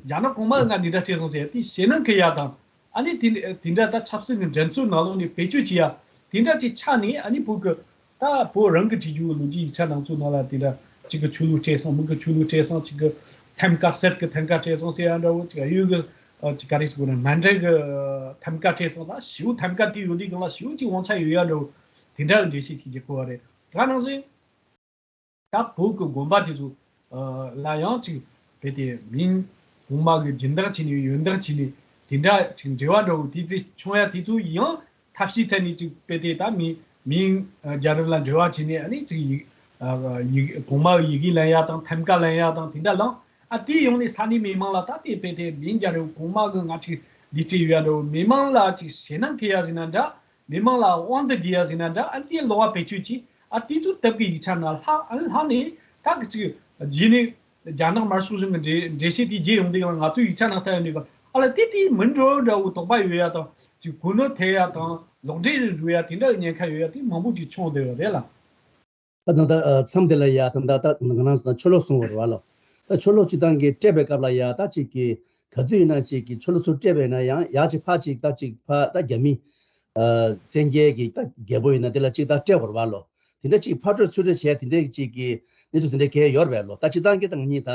རྒྱ་ནག་གོང་མ་ང་འདི་འདྲ་བྱས་སོང་ཟེར་དེ་ཞེད་སྣང་སྐྱེ་ཡ་དང་། ཨ་ནི་དེ་དེ་འདྲ་ད་ཆབ་སྲིད་ཀྱི་འགྲན་རྩོད་ནང་ལོགས་ནས་བེད་སྤྱོད་བྱེད་ཡ་དེ་འདྲ་ཅིག་ཆགས་ནས་ཨ་ནི་བོད་གི་ད་བོད་རང་གི་བྲིས་རྒྱུ་ལོ་རྒྱུས་ཡིག་ཆ་ནང་ཚོ་ནང་ལ་དེ་འདྲ་གཅིག་གི་ཆོས་ལུགས་སྤྲད་སོང་། མི་གི་ཆོས་ལུགས་སྤྲད་སོང་། གཅིག་གི་ཐམ་ཀ་གསེར་གི་ཐམ་ཀ་སྤྲད་སོང་ཟེར་ཡ་འདྲ་བོ། གཅིག་གཡུ་གི་ཨ་གཅིག་ག་རེ་ཟེར་དགོས་ན་མཎྜལ་གི་ཐམ་ཀ་སྤྲད་སོང་། ད་ཞེ་པོ་ཐམ་ཀ་དེ་ཡོད་དུས་སྒང་ལ་ཞེ་པོ་ཅིག་དབང་ཆ་ཡོད་ཡ་འདྲ་བོ་དེ་འདྲ་གི་འགྲེལ་བཤད་ཅིག་རྒྱག་དགོས་པ་རེད། ད་ནང་བཞིན་ད་བོད་ཀྱི་དགོན་པ་དེ་ཚོ་ལ་ཡང་ཅིག་རྦད་དེ་མིང་གོང་མ་གི་སྦྱིན་བདག་བྱས་ནས་ཡོན་བདག་བྱས་ནས་དེ་འདྲ་ཅིག་འབྲེལ་བ་འདྲ་བོ་དེ་ཚོ་བྱུང་ཡ་དེ་ཚོ་ཡང་ཐབས་ཤེས་ཐད་ནས་ཅིག་རྦད་དེ་ད་མིང་མིང་རྒྱལ་རབས་ལ་འབྲེལ་བ་བྱས་ནས་ཨ་ནི་ཅིག་ཡི་ཡི་གོང་མ་གི་ཡི་གེ་ལེན་ཡ་དང་ཐམ་ཀ་ལེན་ཡ་དང་དེ་འདྲ་ལངས། ཨ་དེ་ཡོང་ནས་ས་གནས་མི་མང་ལ་ད་དེ་རྦད་དེ་མིང་རྒྱལ་རབས་གོང་མ་གི་ང་ཅིག་འདི་སྤྲད་ཡོད་ཡ་འདྲ་བོ་མི་མང་ལ་ཅིག་ཞེད་སྣང་སྐྱེ་ཡ་ཟེར་ན་འདྲ། མི་མང་ལ་དབང་དུ་བསྡུ་ཡ་ཟེར་ན་འདྲ། ཨ་དེ་ལོག་པ་བེད་སྤྱོད་ཀྱིས་ཨ་དེ་ཚོ་དེབ་ཀྱི་ཡིག་ཆ་ནང་ལྷག་ཨ་ལྷག་ནས་ད་གི་ཅིག་རྗེས་ནས་རྒྱ་ནག་དམར་གསོད་གཞུང་གི་འགྲེལ་འགྲེལ་བཤད་དེ་རྗེས་ཡོང་དུས་ང་ཚོའི་ཡིག་ཆ་ནང་ལྟ་ཡོང་དུས་ཨ་ལ་དེ་དེ་མི་འགྲོ་འདྲ་བོ་དོགས་པ་ཡོད་ཡ་དང་ཅིག་གོ་ནོར་ཐེབས་ཡ་དང་ལོག་འགྲེལ་རེ་འགྲོ་ཡ་དེ་འདྲ་གི་ཉེན་ཁ་ཡོད་ཡ་དེ་མང་པོ་ཅིག་བྱུང་བསྡད་ཡོད་རེད་ལ། ད་ད་ལྟ་མཚམས་དེ་ལ་ཡ་ད་ད་ད་ང་རང་ཚོ་ཆོས་ལུགས་གསུང་བ་རེད་བ་ལོ། ད་ཆོས་ལུགས་སྤྱི་བཏང་གི་སྤྲད་པའི་སྐབས་ལ་ཡ་ད་ཅིག་གི་ག་དུས་ཡིན་ན་ཅིག་གི་ཆོས་ལུགས་ཚུར་སྤྲད་པ་ཡིན་ན་ཡང་ཡ་ཅིག་ཕ་ཅིག་ད་ཅིག་ཕ་ད་རྒྱ་མི་བཙན་རྒྱལ་གྱི་ད་རྒྱལ་པོ་ཡིན་ན་དེ་ལ་ཅིག་ད་སྤྲད་བ་རེད་བ་ལོ། དེ་འདྲ་ཅིག་ཕར་སྤྲོད་ཚུར་སྤྲོད་བྱས་དེ་འདྲ་ཅིག་གི་གནས་ཚུལ་དེ་འདྲ་གས་ཡོད་རེད་བ་ལོ། ད་སྤྱི་བཏང་གི་ད་ང་གཉིས་ད་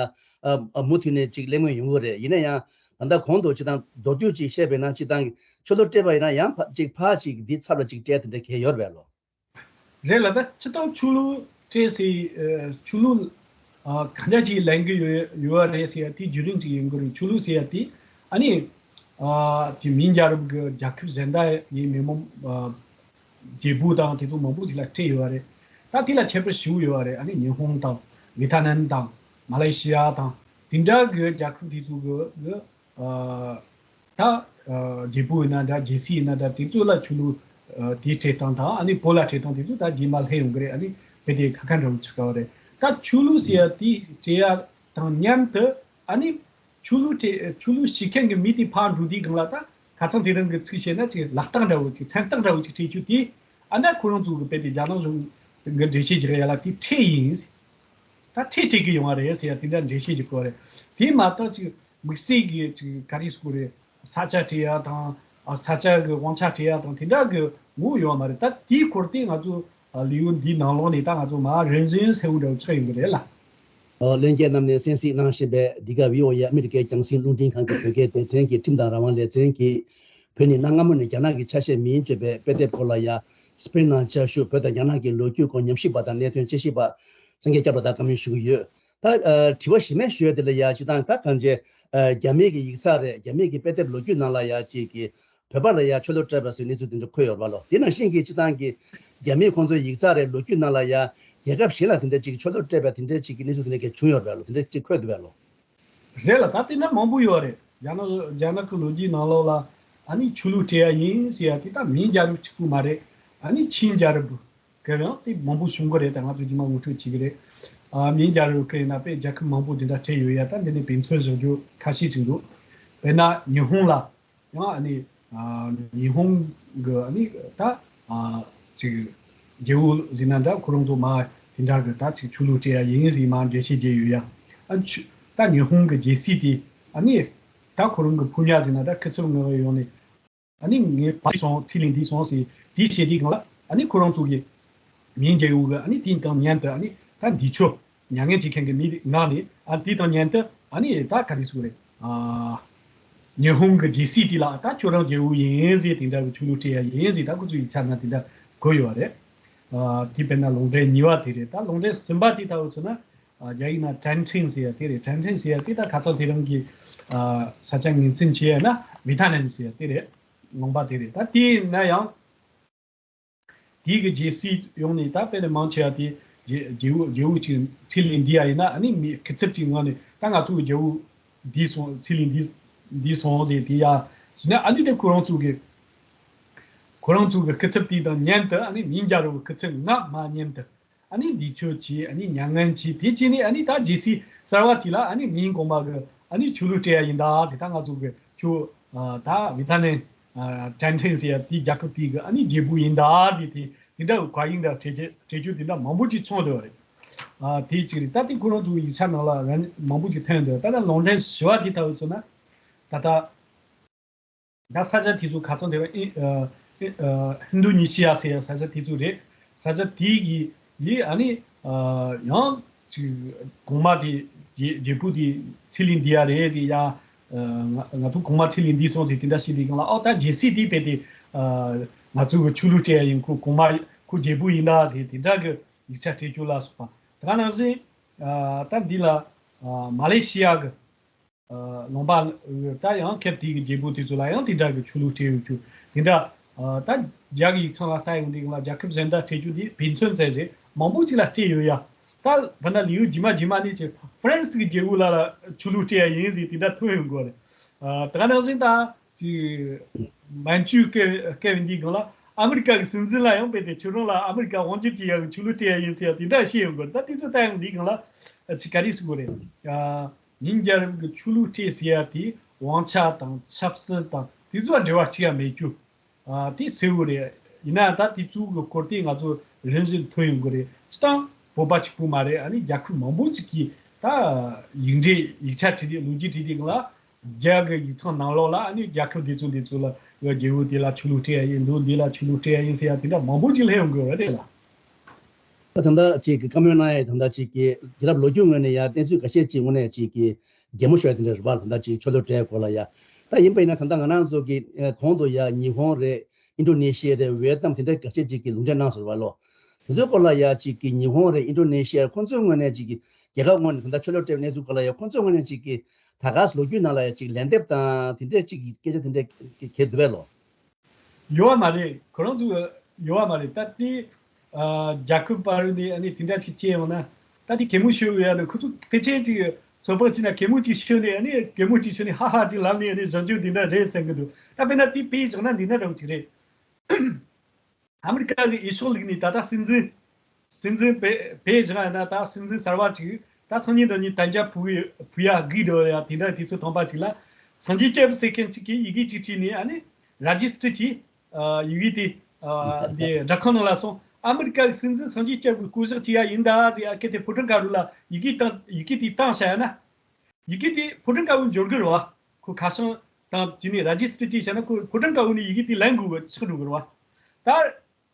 མུ་མཐུད་ནས་ཅིག་གླེང་མོལ་ཡོང་གི་རེད། ཡིན་ན་ཡང་ད་ལྟ་གོང་དུ་སྤྱི་བཏང་མདོར་བསྡུས་ཅིག་བཤད་པ་ཡིན་ན་སྤྱི་བཏང་གི་ཆོས་ལུགས་སྤྲད་པ་ཡིན་ན་ཡང་ཕ་ཅིག་ཕ་ཅིག་འདི་ཚབ་ལ་ཅིག་སྤྲད་དེ་འདྲ་གས་ཡོད་རེད་བ་ལོ། རེད་ལ་ད་སྤྱི་བཏང་ཆོས་ལུགས་སྤྲད་སའི་ཨ་ཆོས་ལུགས་ཨ་གང་འདྲ་ཅིག་ལེན་གི་ཡོད་ཡོད་རེད་ཟེར་ཡ་དེ་བརྒྱུད་རིམ་ཅིག་ཡིན་གི་རེད། ཆོས་ལུགས་ཟེར་ཡ་དེ་ཨ་ནི་ཨ་དེ་མིང་རྒྱལ་རབས་ཀྱི་རྒྱལ་ཁབ་གཞན་དག་ཡི་མི་མང་ཨ་རྒྱལ་པོ་དང་དེ་ཚོ་མང་པོ་ཅིག་ལ་སྤྲད་ཡོད་རེད། ད་དེ་ལ་ཁྱད་པར་ཞེ་པོ་ཡོད་རེད། ཨ་ནི་ཉི་ཧོང་དང་ཝེ་ཐ་ནམ་དང་མ་ལེ་ཤི་ཡ་དང་དེ་འདྲ་གི་རྒྱལ་ཁབ་དེ་ཚོ་གི་གི་ཨ་ད་ཨ་རྒྱལ་པོ་ཡིན་ན་འདྲ་རྒྱལ་སྲིད་ཡིན་ན་འདྲ་དེ་ཚོ་ལ་ཆོས་ལུགས་ཨ་དེའི་སྤྲད་སྟངས་དང་ཨ་ནི་བོད་ལ་སྤྲད་སྟངས་དེ་ཚོ་ད་རྗེས་མ་སླེབས་ཡོང་གི་རེད། ཨ་ནི་དཔེ་དེ་ཁ་ཁ་འདྲ་བོ་ཆགས་ཀྱི་རེད། ད་ཆོས་ལུགས་ཟེར་ཡ་དེ་སྤྲད་ཡ་དང་མཉམ་དུ་ཨ་ནི་ཆོས་ལུགས་སྤྲད་ཆོས་ལུགས་ཤེས་མཁན་གྱི་མི་དེ་ཕར་འགྲོ་དུས་སྒང་ལ་ད་ཁ་སང་དེ་རིང་གི་ཚིག་བཤད་ན་ཅིག་ལག་རྟགས་འདྲ་བོ་ཅིག་མཚན་རྟགས་འདྲ་བོ་ཅིག་སྤྲད་རྒྱུ་དེ་ཨ་ན་ཁོ་རང་ཚོ་གི་དཔེ་དེ་རྒྱ་ནག་གཞུང་གི་འགྲེལ་བཤད་རྒྱག་ཡ་ལ་དེ་ཁྲལ་ཡིན། ད་ཁྲལ་སྤྲད་གི་ཡོང་བ་རེད་ཟེར་ཡ་དེ་འདྲ་འགྲེལ་བཤད་ཀྱི་སྐོར་རེད། དེ་མ་གཏོགས་ཅིག་དམིགས་བསལ་གྱི་ཅིག་ག་རེ་ཟེར་དགོས་རེད། ས་ཆ་སྤྲད་ཡ་དང་ ས་ཆ་གི་དབང་ཆ་སྤྲད་ཡ་དང་དེ་འདྲ་གི་ངོ་བོ་ཡོད་མ་རེད། ད་དེའི་སྐོར་དེ་ང་ཚོ་ལས་ཡུལ་འདིའི་ནང་ལོགས་ནས་ད་ང་ཚོ་མ་རིན་བཞིན་གསལ་བོ་འདྲ་བོ་ཆགས་ཡོང་གི་རེད་ལ། ཨོ། ལྷན་རྒྱས་རྣམས་ནས་གསན་གཟིགས་གནང་བཞིན་པའི་འདི་ག་བྷི་ཨོ་ཨེ་ཨ་མི་རི་ཀའི་རྒྱང་སྲིང་རླུང་འཕྲིན་ཁང་གི་བོད་སྐད་སྡེ་ཚན་གྱི་ཁྲིམས་དང་རང་དབང་ལེ་ཚན་གྱིས། བོད་ནི་གནའ་སྔ་མོ་ནས་རྒྱ་ནག་གི་ཆ་ཤས་མིན་བརྗོད་པའི་དཔེ་དེབ་སྐོར་ལ་ཡ། སྤེལ་གནང་བསྐྱར་ཞུ། བོད་དང་རྒྱ་ནག་གི་ལོ་རྒྱུས་སྐོར་ཉམས་ཞིབ་པ་དང་གནད་དོན་དཔྱད་ཞིབ་པ་སངས་རྒྱས་སྐྱབས་ལགས་དང་བཀའ་མོལ་ཞུ་གི་ཡོད། ད་ཨ། དྲི་བ་གཞི་མ་ཞུ་ཡ་དེ་ལ་ཡ་སྤྱིར་བཏང་ད་གང་ཅི། ཨ། རྒྱ་མིའི་གི་ཡིག་ཚགས་རེད། རྒྱ་མིའི་གི་དཔེ་དེབ་ལོ་རྒྱུས་ནང་ལ་ཡ་ཅིག་གི་བོད་པ་ལ་ཡ་ཆོས་ལུགས་སྤྲད་པ་ཟེར་གནས་ཚུལ་དེ་འདྲ་འཁོད་ཡོད་རེད་པ་ལོ། དེ་ནང་བཞིན་གི་སྤྱིར་བཏང་གི་རྒྱ་མིས་ཁོང་ཚོའི་ཡིག་ཚགས་རེད། ལོ་རྒྱུས་ནང་ལ་ཡ་རྒྱལ་ཁབ་གཞན་ལ་དེ་འདྲ་ཅིག་ཆོས་ལུགས་སྤྲད་པ་དེ་འདྲ་ཅིག་གི་གནས་ཚུལ་དེ་འདྲ་ག་བྱུང་ཡོད་རེད་པ་ལོ། དེ་འདྲ་ཅིག་འཁོད་འདུག་པ་ལོ། རེད་ལ། ད་དེ་འདྲ་མང་པོ་ཡོད་རེད། རྒྱ་ནག་རྒྱ་ནག་གི་ལོ་རྒྱུས་ནང་ལོགས་ལ་ཨ་ནི་ཆོས་ལུགས་སྤྲད་ཡ་ཡིན་ཟེར་ཡ་དེ་ད་མིང་རྒྱལ་རབས་གཅིག་པུ་མ་རེད། ཨ་ནི་ཆིང་རྒྱལ་རབས་གི་ཡང་དེ་མང་པོ་བྱུང་གི་རེད། ད་ང་ཚོ་རྗེས་མ་ངོ་སྤྲོད་བྱེད་ཀྱི་རེད། ཨ། མིང་རྒྱལ་རབས་གི་ཡིན་ན་དཔེ་རྒྱལ་ཁབ་མང་པོ་དེ་འདྲ་སྤྲད་ཡོད་ཡ། ད་འདི་ནས་དཔེ་མཚོན་བཞག་རྒྱུ་ཁ་ཤས་ཅིག་འདུག། དཔེར་ན་ཉི་ཧོང་ལ་ཡང་ཨ་ནི་ཨ་ཉི་ཧོང་གི་ཨ་ནི་ད་ཨ་ཅིག་རྒྱལ་པོ་ཟེར་ན་འདྲ། ཁོ་རང་ཚོ་མ་དེ་འདྲ་གི་ད་ཅིག་ཆོས་ལུགས་སྤྲད་ཡ་ཡིན་ཟེར་མ་འགྲེལ་བཤད་བརྒྱབ་ཡོད་ཡ། ཨ་ཆུ་ད་ཉི་ཧོང་གི་རྒྱལ་སྲིད་དེ་ཨ་ནི་ད་ཁོ་རང་གི་ཕོ་ཉ་ཟེར་ན་འདྲ། སྐུ་ཚབ་ངོས་ཡོང་ནས་ཨ་ནི་ངའི་ཕ་སོང་ཚེ་ལས་འདས་སོང་ཟེར་དེ་བཤད་དུས་སྒང་ལ། ཨ་ནི་ཁོ་རང་ཚོ་གི་མིང་རྒྱལ་པོ་གི་ཨ་ནི་དེ་དང་མཉམ་དུ་ཨ་ནི་ད་འདི་ཆོ་མྱ་ངན་བྱེད་མཁན་གྱི་མི་ངག་ནས། ཨ། དེ་དང་མཉམ་དུ་ཨ་ནི་ད་ག་རེ་ཟེར་དགོས་རེད། ཨ། ཉི་ཧོང་གི་རྒྱལ་སྲིད་དེ་ལ་ད་ཁྱོད་རང་རྒྱལ་པོ་ཡིན་ཟེར། དེ་འདྲ་གི་ཆོས་ལུགས་སྤྲད་ཡ་ཡིན་ཟེར། ད་ཁོ་ཚོའི་ཡིག་ཆ་ནང་དེ་འདྲ་བཀོད་ཡོད་རེད། ཨ། དེ་དཔེར་ན་ལུང་འདྲེན་གཉིས་པ་དེ་རེད། ད་ལུང་འདྲེན་གསུམ་པ་དེ་ལྟ་བུ་མཚོན་ན། ཨ། རྒྱ་ཡིག་ནང་ཀྲན་ཁྲིན་ཟེར་ཡ་དེ་རེད། ཀྲན་ཁྲིན་ཟེར་ཡ་དེ་ད་ཁ་སང་དེ་རིང་གི་ཨ་ས་ཆ་ངོས་འཛིན་བྱས་ན་ཝི་ཐ་ནན་ཟེར་ཡ་དེ་རེད། ལུང་པ་དེ་རེད། ད་དེ་ན་ཡང་དེའི་གི་རྒྱལ་སྲིད་ཡོང་ནས་ད་དཔེ་ནས་མང་ཆེ་བ་དེ་རྒྱལ་རྒྱལ་པོ་རྒྱལ་པོ་ཅིག་ཚེ་ལས་འདས་ཡ་ཡིན་ན། ཨ་ནི་མི་སྐུ་ཚབ་ཅིག་ངོས་ནས་ད་ང་ཚོ་གི་རྒྱལ་པོ་འདས་སོང་། ཚེ་ལས་འདས་འདས་སོང་ཟེར་དེ་ཡ་ཟེར་ན། ཨ་ནི་དེ་ཁོ་རང་ཚོ་གི་ཁོ་རང་ཚོ་གི་སྐུ་ཚབ་དེ་དང་མཉམ་དུ་ཨ་ནི་མིང་རྒྱལ་པོ་གི་སྐུ་ཚབ་ངག་མ་མཉམ་དུ་ཨ་ནི་འདི་ཆོས་བྱས། ཨ་ནི་མྱ་ངན་བྱས། དེ་བྱས་ནས་ཨ་ནི་ད་རྒྱལ་སྲིད་གསར་བ་དེ་ལ་ཨ་ནི་མིང་གོང་མ་གི་ཨ་ནི་ཆོས་ལུགས་སྤྲད་ཡ་ཡིན་ད་ཟེར། ད་ང་ཚོ་གི་ཁྱོད་ཨ་ད་ཝི་ཐ་ནན་ཨ་ཀྲན་ཁྲིན་ཟེར་ཡ་དེའི་རྒྱལ་ཁབ་དེ་གི་ཨ་ནི་རྒྱལ་པོ་ཡིན་ད་ཟེར། དེ་དེ་འདྲ་གི་བཀའ་ཡིག་འདྲ་སྤྲད་རྒྱུ་སྤྲད་རྒྱུ་དེ་འདྲ་མང་པོ་ཅིག་བྱུང་འདུག་རེད། ཨ། དེ་གཅིག་རེད། ད་དེ་ཁོ་རང་ཚོ་གི་ཡིག་ཆ་ནང་ལ་རང་མང་པོ་ཅིག་ཐོན་འདུག། ད་ལྟ་ལུང་འདྲེན་བཞི་པ་དེ་ལྟ་བུ་མཚོན་ན། ད་ལྟ་ད་ས་ཆ་དེ་ཚོ་ཁ་སང་དེ་བ་ཨི་ཨ་ཨི་ཨ་ཧིན་རྡུ་ནི་ཤི་ཡ་ཟེར་ཡ་ས་ཆ་དེ་ཚོ་རེད། ས་ཆ་དེ་གི་ཡི་ཨ་ནི་ཨ་ཡང་ཅིག་གོང་མ་དེ་རྒྱལ་རྒྱལ་པོ་དེ་ཚེ་ལས་འདས་ཡ་རེད་ཟེར་ཡ། ཨ་ང་ང་ཚོ་གོང་མ་ཚེ་ལས་འདས་སོང་ཟེར་དེ་འདྲ་བཤད་དུས་སྒང་ལ། ཨོ་ད་རྒྱལ་སྲིད་དེ་རྦད་དེ་ཨ་ང་ཚོ་གི་ཆོས་ལུགས་སྤྲད་ཡ་ཡིན། ཁོ་གོང་མ་ཁོ་རྒྱལ་པོ་ཡིན་ད་ཟེར་དེ་འདྲ་གི་ཡིག་ཆ་སྤྲད་རྒྱུ་ལ་སོགས་པ། དེ་ག་ནང་བཞིན་ཨ་ད་འདི་ལ་ཨ་མ་ལེ་ཤི་ཡ་གི་ཨ་ལུང་པ་ད་ཡང་ཁེབས་དེ་གི་རྒྱལ་པོ་དེ་ཚོ་ལ་ཡང་དེ་འདྲ་གི་ཆོས་ལུགས་སྤྲད་ཡོད་རྒྱུ་དེ་འདྲ། ཨ་ད་རྒྱ་གི་ཡིག་ཚང་ལ་ལྟ་ཡོང་དུས་སྒང་ལ་རྒྱལ་ཁབ་གཞན་དག་སྤྲད་རྒྱུ་དེ་དཔེ་མཚོན་ཙམ་རེད། མང་པོ་ཅིག་ལ་སྤྲད་ཡོད་ཡ། ད་བར་ན་ལེའུ་རྗེས་མ་རྗེས་མ་ནས་ཀྱི་ཧྥ་རན་སི་གི་རྒྱལ་པོ་ལ་ལ་ཆོས་ལུགས་སྤྲད་ཡ་ཡིན་ཟེར་དེ་འདྲ་ཐོན་ཡོང་གི་རེད། ཨ་དེ་ག་ནང་བཞིན་ད་ཅིག་མན་ཇུ་སྐད་སྐད་བའི་འདི་སྒང་ལ་ཨ་མི་རི་ཀ་གི་སྲིད་འཛིན་ལ་ཡང་རྦད་དེ་ཁྱོད་རང་ལ་ཨ་མི་རི་ཀ་དབང་སྒྱུར་བྱེད་ཡ་གི་ཆོས་ལུགས་སྤྲད་ཡ་ཡིན་ཟེར་ཡ་དེ་འདྲ་བཤད་ཡོང་གི་རེད། ད་དེ་ཚོ་ལྟ་ཡོང་དུས་སྒང་ལ་ཅིག་ག་རེ་ཟེར་དགོས་རེད། ཨ་ཉིན་རྒྱལ་རབས་ཀྱི་ཆོས་ལུགས་སྤྲད་ཟེར་ཡ་དེ་དབང་ཆ་དང་ཆབ་སྲིད་དང་དེ་ཚོ་འབྲེལ་བ་གཅིག་ཡང་མེད་རྒྱུ། ཨ་དེ་གསལ་བོ་རེད། ཡིན་ན་ད་དེ་གཙོ་བོ་གི་སྐོར་དེ་ང་ཚོ་རིམ་བཞིན་ཐོན་ཡོང་གི་རེད། སྤྱིར་བཏང་བོད་པ་གཅིག་པུ་མ་རེད། ཨ་ནི་རྒྱལ་ཁབ་མང་པོ་ཅིག་གིས་ད་ཡིག་འབྲེལ་ཡིག་ཆ་བྲིས་ཏེ་ལོ་རྒྱུས་བྲིས་ཏེ་ལ་རྒྱ་གི་ཡིག་ཚང་ནང་ལོགས་ལ་ཨ་ནི་རྒྱལ་ཁབ་དེ་ཚོ་དེ་ཚོ་ལ་ཡ་རྒྱལ་པོ་དེ་ལ་ཆོས་ལུགས་སྤྲད་ཡ་ཡིན། མདོ་འདི་ལ་ཆོས་ལུགས་སྤྲད་ཡ་ཡིན་ཟེར་ཡ་དེ་འདྲ་མང་པོ་ཅིག་སླེབས་ཡོང་གི་རེད་ལ། ད་ད་ལྟ་ཅིག་གི་བཀའ་མོལ་གནང་ཡ་ད་ལྟ་ཅིག་གི་རྒྱལ་རབས་ལོ་རྒྱུས་ངོས་ནས་ཡ་གནས་ཚུལ་ཁ་ཤས་ཅིག་དངོས་གནས་ཅིག་གི་གད་མོ་ཤོར་ཡ་དེ་འདྲ་རེད་པ། ད་ལྟ་ཅིག་ཆོས་ལུགས་སྤྲད་སྐོར་ལ་ཡ། ད་ཡིན་པ་ཡིན་ན་ད་ལྟ་ང་རང་ཚོ་གི་ཨ་གོང་དུ་ཡ་ཉི་ཧོང་རེད། ཨིན་ཌོ་ནེ་ཤི་ཡ་རེད། ཝེ་ཏི་ནམ་དེ་འདྲ་ཁ་ཤས་ཅིག་གི་ལུང་འདྲེན་གནང་སོང་རེད་པ་ལོ། དེ་ཚོའི་སྐོར་ལ་ཡ་ཅིག་གི་ཉི་ཧོང་རེད། ཨིན་ཌོ་ནེ་ཤི་ཡ་ཁོང་ཚོའི་ངོས་ནས་ཅིག་གི་རྒྱལ་ཁབ་ངོས་ནས་ད་ལྟ་ཆོས་ལུགས་སྤྲད་པའི་གནས་ཚུལ་སྐོར་ལ་ཡ་ཁོང་ཚོའི་ངོས་ནས་ཅིག་གི་ད་ག་སེ་ལོ་རྒྱུས་ནང་ལ་ཡ་ཅིག་ལན་འདེབས་དང་དེ་འདྲ་ཅིག་གི་སྐད་ཆ་དེ་འདྲ་གལ་འདུག་པས་ལོ། ཡོད་པ་མ་རེད། ཁོ་རང་ཚོ་ཡོད་པ་མ་རེད། ད་དེ་ཨ་རྒྱལ་ཁབ་བར་ནས་ཨ་ནི་དེ་འདྲ་ཅིག་སྐྱེས་ཡོང་ན། ད་དེ་གད་མོ་ཤོར་ཡོད་ཡ་ནི་ཁོ་ཚོ་ཕལ་ཆེར་ཅིག་ཚོད་དཔག་བྱས་ན་གད་མོ་ཅིག་ཤོར་ནས་ཨ་ནི་གད་མོ་ཅིག་ཤོར་ནས་ཧ་ཧ་ཅིག་ལབ་ནས་ཨ་ནི་བཞག་རྒྱུ་དེ་འདྲ་རེད་བསམ་གི་འདུག། ད་དཔེར་ན་དེ་དཔེ་བཞག་ན་འདི་འདྲ་འདྲ་བོ་ཅིག་རེད། ཨ་མི་རི་ཀ་གི་འོས་ཤོག་བླུགས་ནས་ད་ལྟ་སྲིད་འཛིན། སྲིད་འཛིན་བེ་བེ་ཇང་ཡིན་ན་ད་སྲིད་འཛིན་གསར་པ་ཅིག་ད་སང་ཉིན་དང་ཉིན་གཏན་འཇགས་ཕུལ་ཕུལ་ཡ་དགོས་འགྲོ་ཡ་དེ་འདྲ་དུས་ཚོད་ཐོན་པ་ཅིག་ལ། སངས་རྒྱས་སྐྱབས་ཟེར་མཁན་ཅིག་གིས་ཡི་གེ་ཅིག་བྲིས་ནས་ཨ་ནི་ར་ཇི་སི་ཊར་གྱིས་ཡི་གེ་དེ་འདི་སྦྲག་ཁང་ནང་ལ་སོང་། ཨ་མི་རི་ཀ་གི་སྲིད་འཛིན་སངས་རྒྱས་སྐྱབས་ཀྱི་བསྐོ་གཞག་བྱེད་ཡ་ཡིན་ད་ཟེར་ཡ་སྐད་དེ་ཕོ་བྲང་དཀར་པོ་ལ་ཡི་གེ་བཏང་ཡི་གེ་དེ་བཏང་བཞག་ཡ་ན། ཡི་གེ་དེ་ཕོ་བྲང་དཀར་པོ་འབྱོར་གི་རེད་བ། ཁོ་ཁ་བྱང་ དང་། དེ་ནས་ར་ཇི་སི་ཊར་བྱས་བཞག་ན་ཁོ་ཕོ་བྲང་དཀར་པོ་ནས་ཡི་གེ་དེ་ལེན་དགོས་གི་ཆགས་འགྲོ་གི་རེད་བ། ད་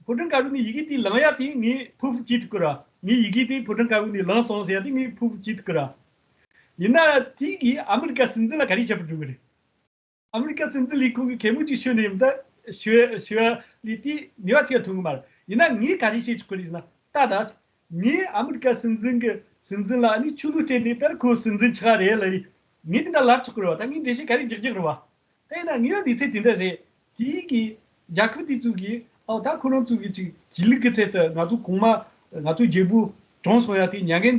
ཕོ་བྲང་དཀར་པོ་ནས་ཡི་གེ་དེ་ལེན་ཡ་དེ་ངས་ཕུ་ཕུ་བྱེད་ཐུབ་ཀི་ར། ངས་ཡི་གེ་དེ་ཕོ་བྲང་དཀར་པོ་ནས་ལེན་སོང་ཟེར་ཡ་དེ་ངས་ཕུ་ཕུ་བྱེད་ཐུབ་ཀི་ར། ཡིན་ན་དེ་གིས་ཨ་མི་རི་ཀ་སྲིད་འཛིན་ལ་ག་རེ་བྱེད་པར་འགྲོ་གི་རེད། ཨ་མི་རི་ཀ་སྲིད་འཛིན་ལས་ཁུངས་ཀྱི་གད་མོ་ཅིག་ཤོར་ནས་ཡིན་ད་ཤོར་ཤོར་ལས་དེ་ནུས་པ་ཅིག་ཐོན་གི་མ་རེད། ཡིན་ན་ངས་ག་རེ་བྱེད་ཆོག་གི་རེད་ཟེར་ན། ད་ད་ངས་ཨ་མི་རི་ཀ་སྲིད་འཛིན་གྱི་སྲིད་འཛིན་ལ་ཨ་ནི་ཆོས་ལུགས་སྤྲད་ནས་ད་ཁོ་སྲིད་འཛིན་ཆགས་རེད་ལ། ངས་དེ་འདྲ་ལབ་ཆོག་གི་རེད་བ། ད་ངས་འགྲེལ་བཤད་ག་རེ་རྒྱག་རྒྱག་རེད་བ། ད་ཡིན་ན་ངའི་ལུགས་ཚད་དེ་འདྲ་རེད། དེའི་གི་རྒྱལ་ཁབ་དེ་ཚོ་གིས་ཨའོ་ད་ཁོ་རང་ཚོ་གི་ཅིག་གཞིས་ལུས་ཀྱི་ཚད་དུ་ང་ཚོ་གོང་མ་ང་ཚོ་རྒྱལ་པོ་གྲོངས་སོང་ཡ་དེ་མྱ་ངན་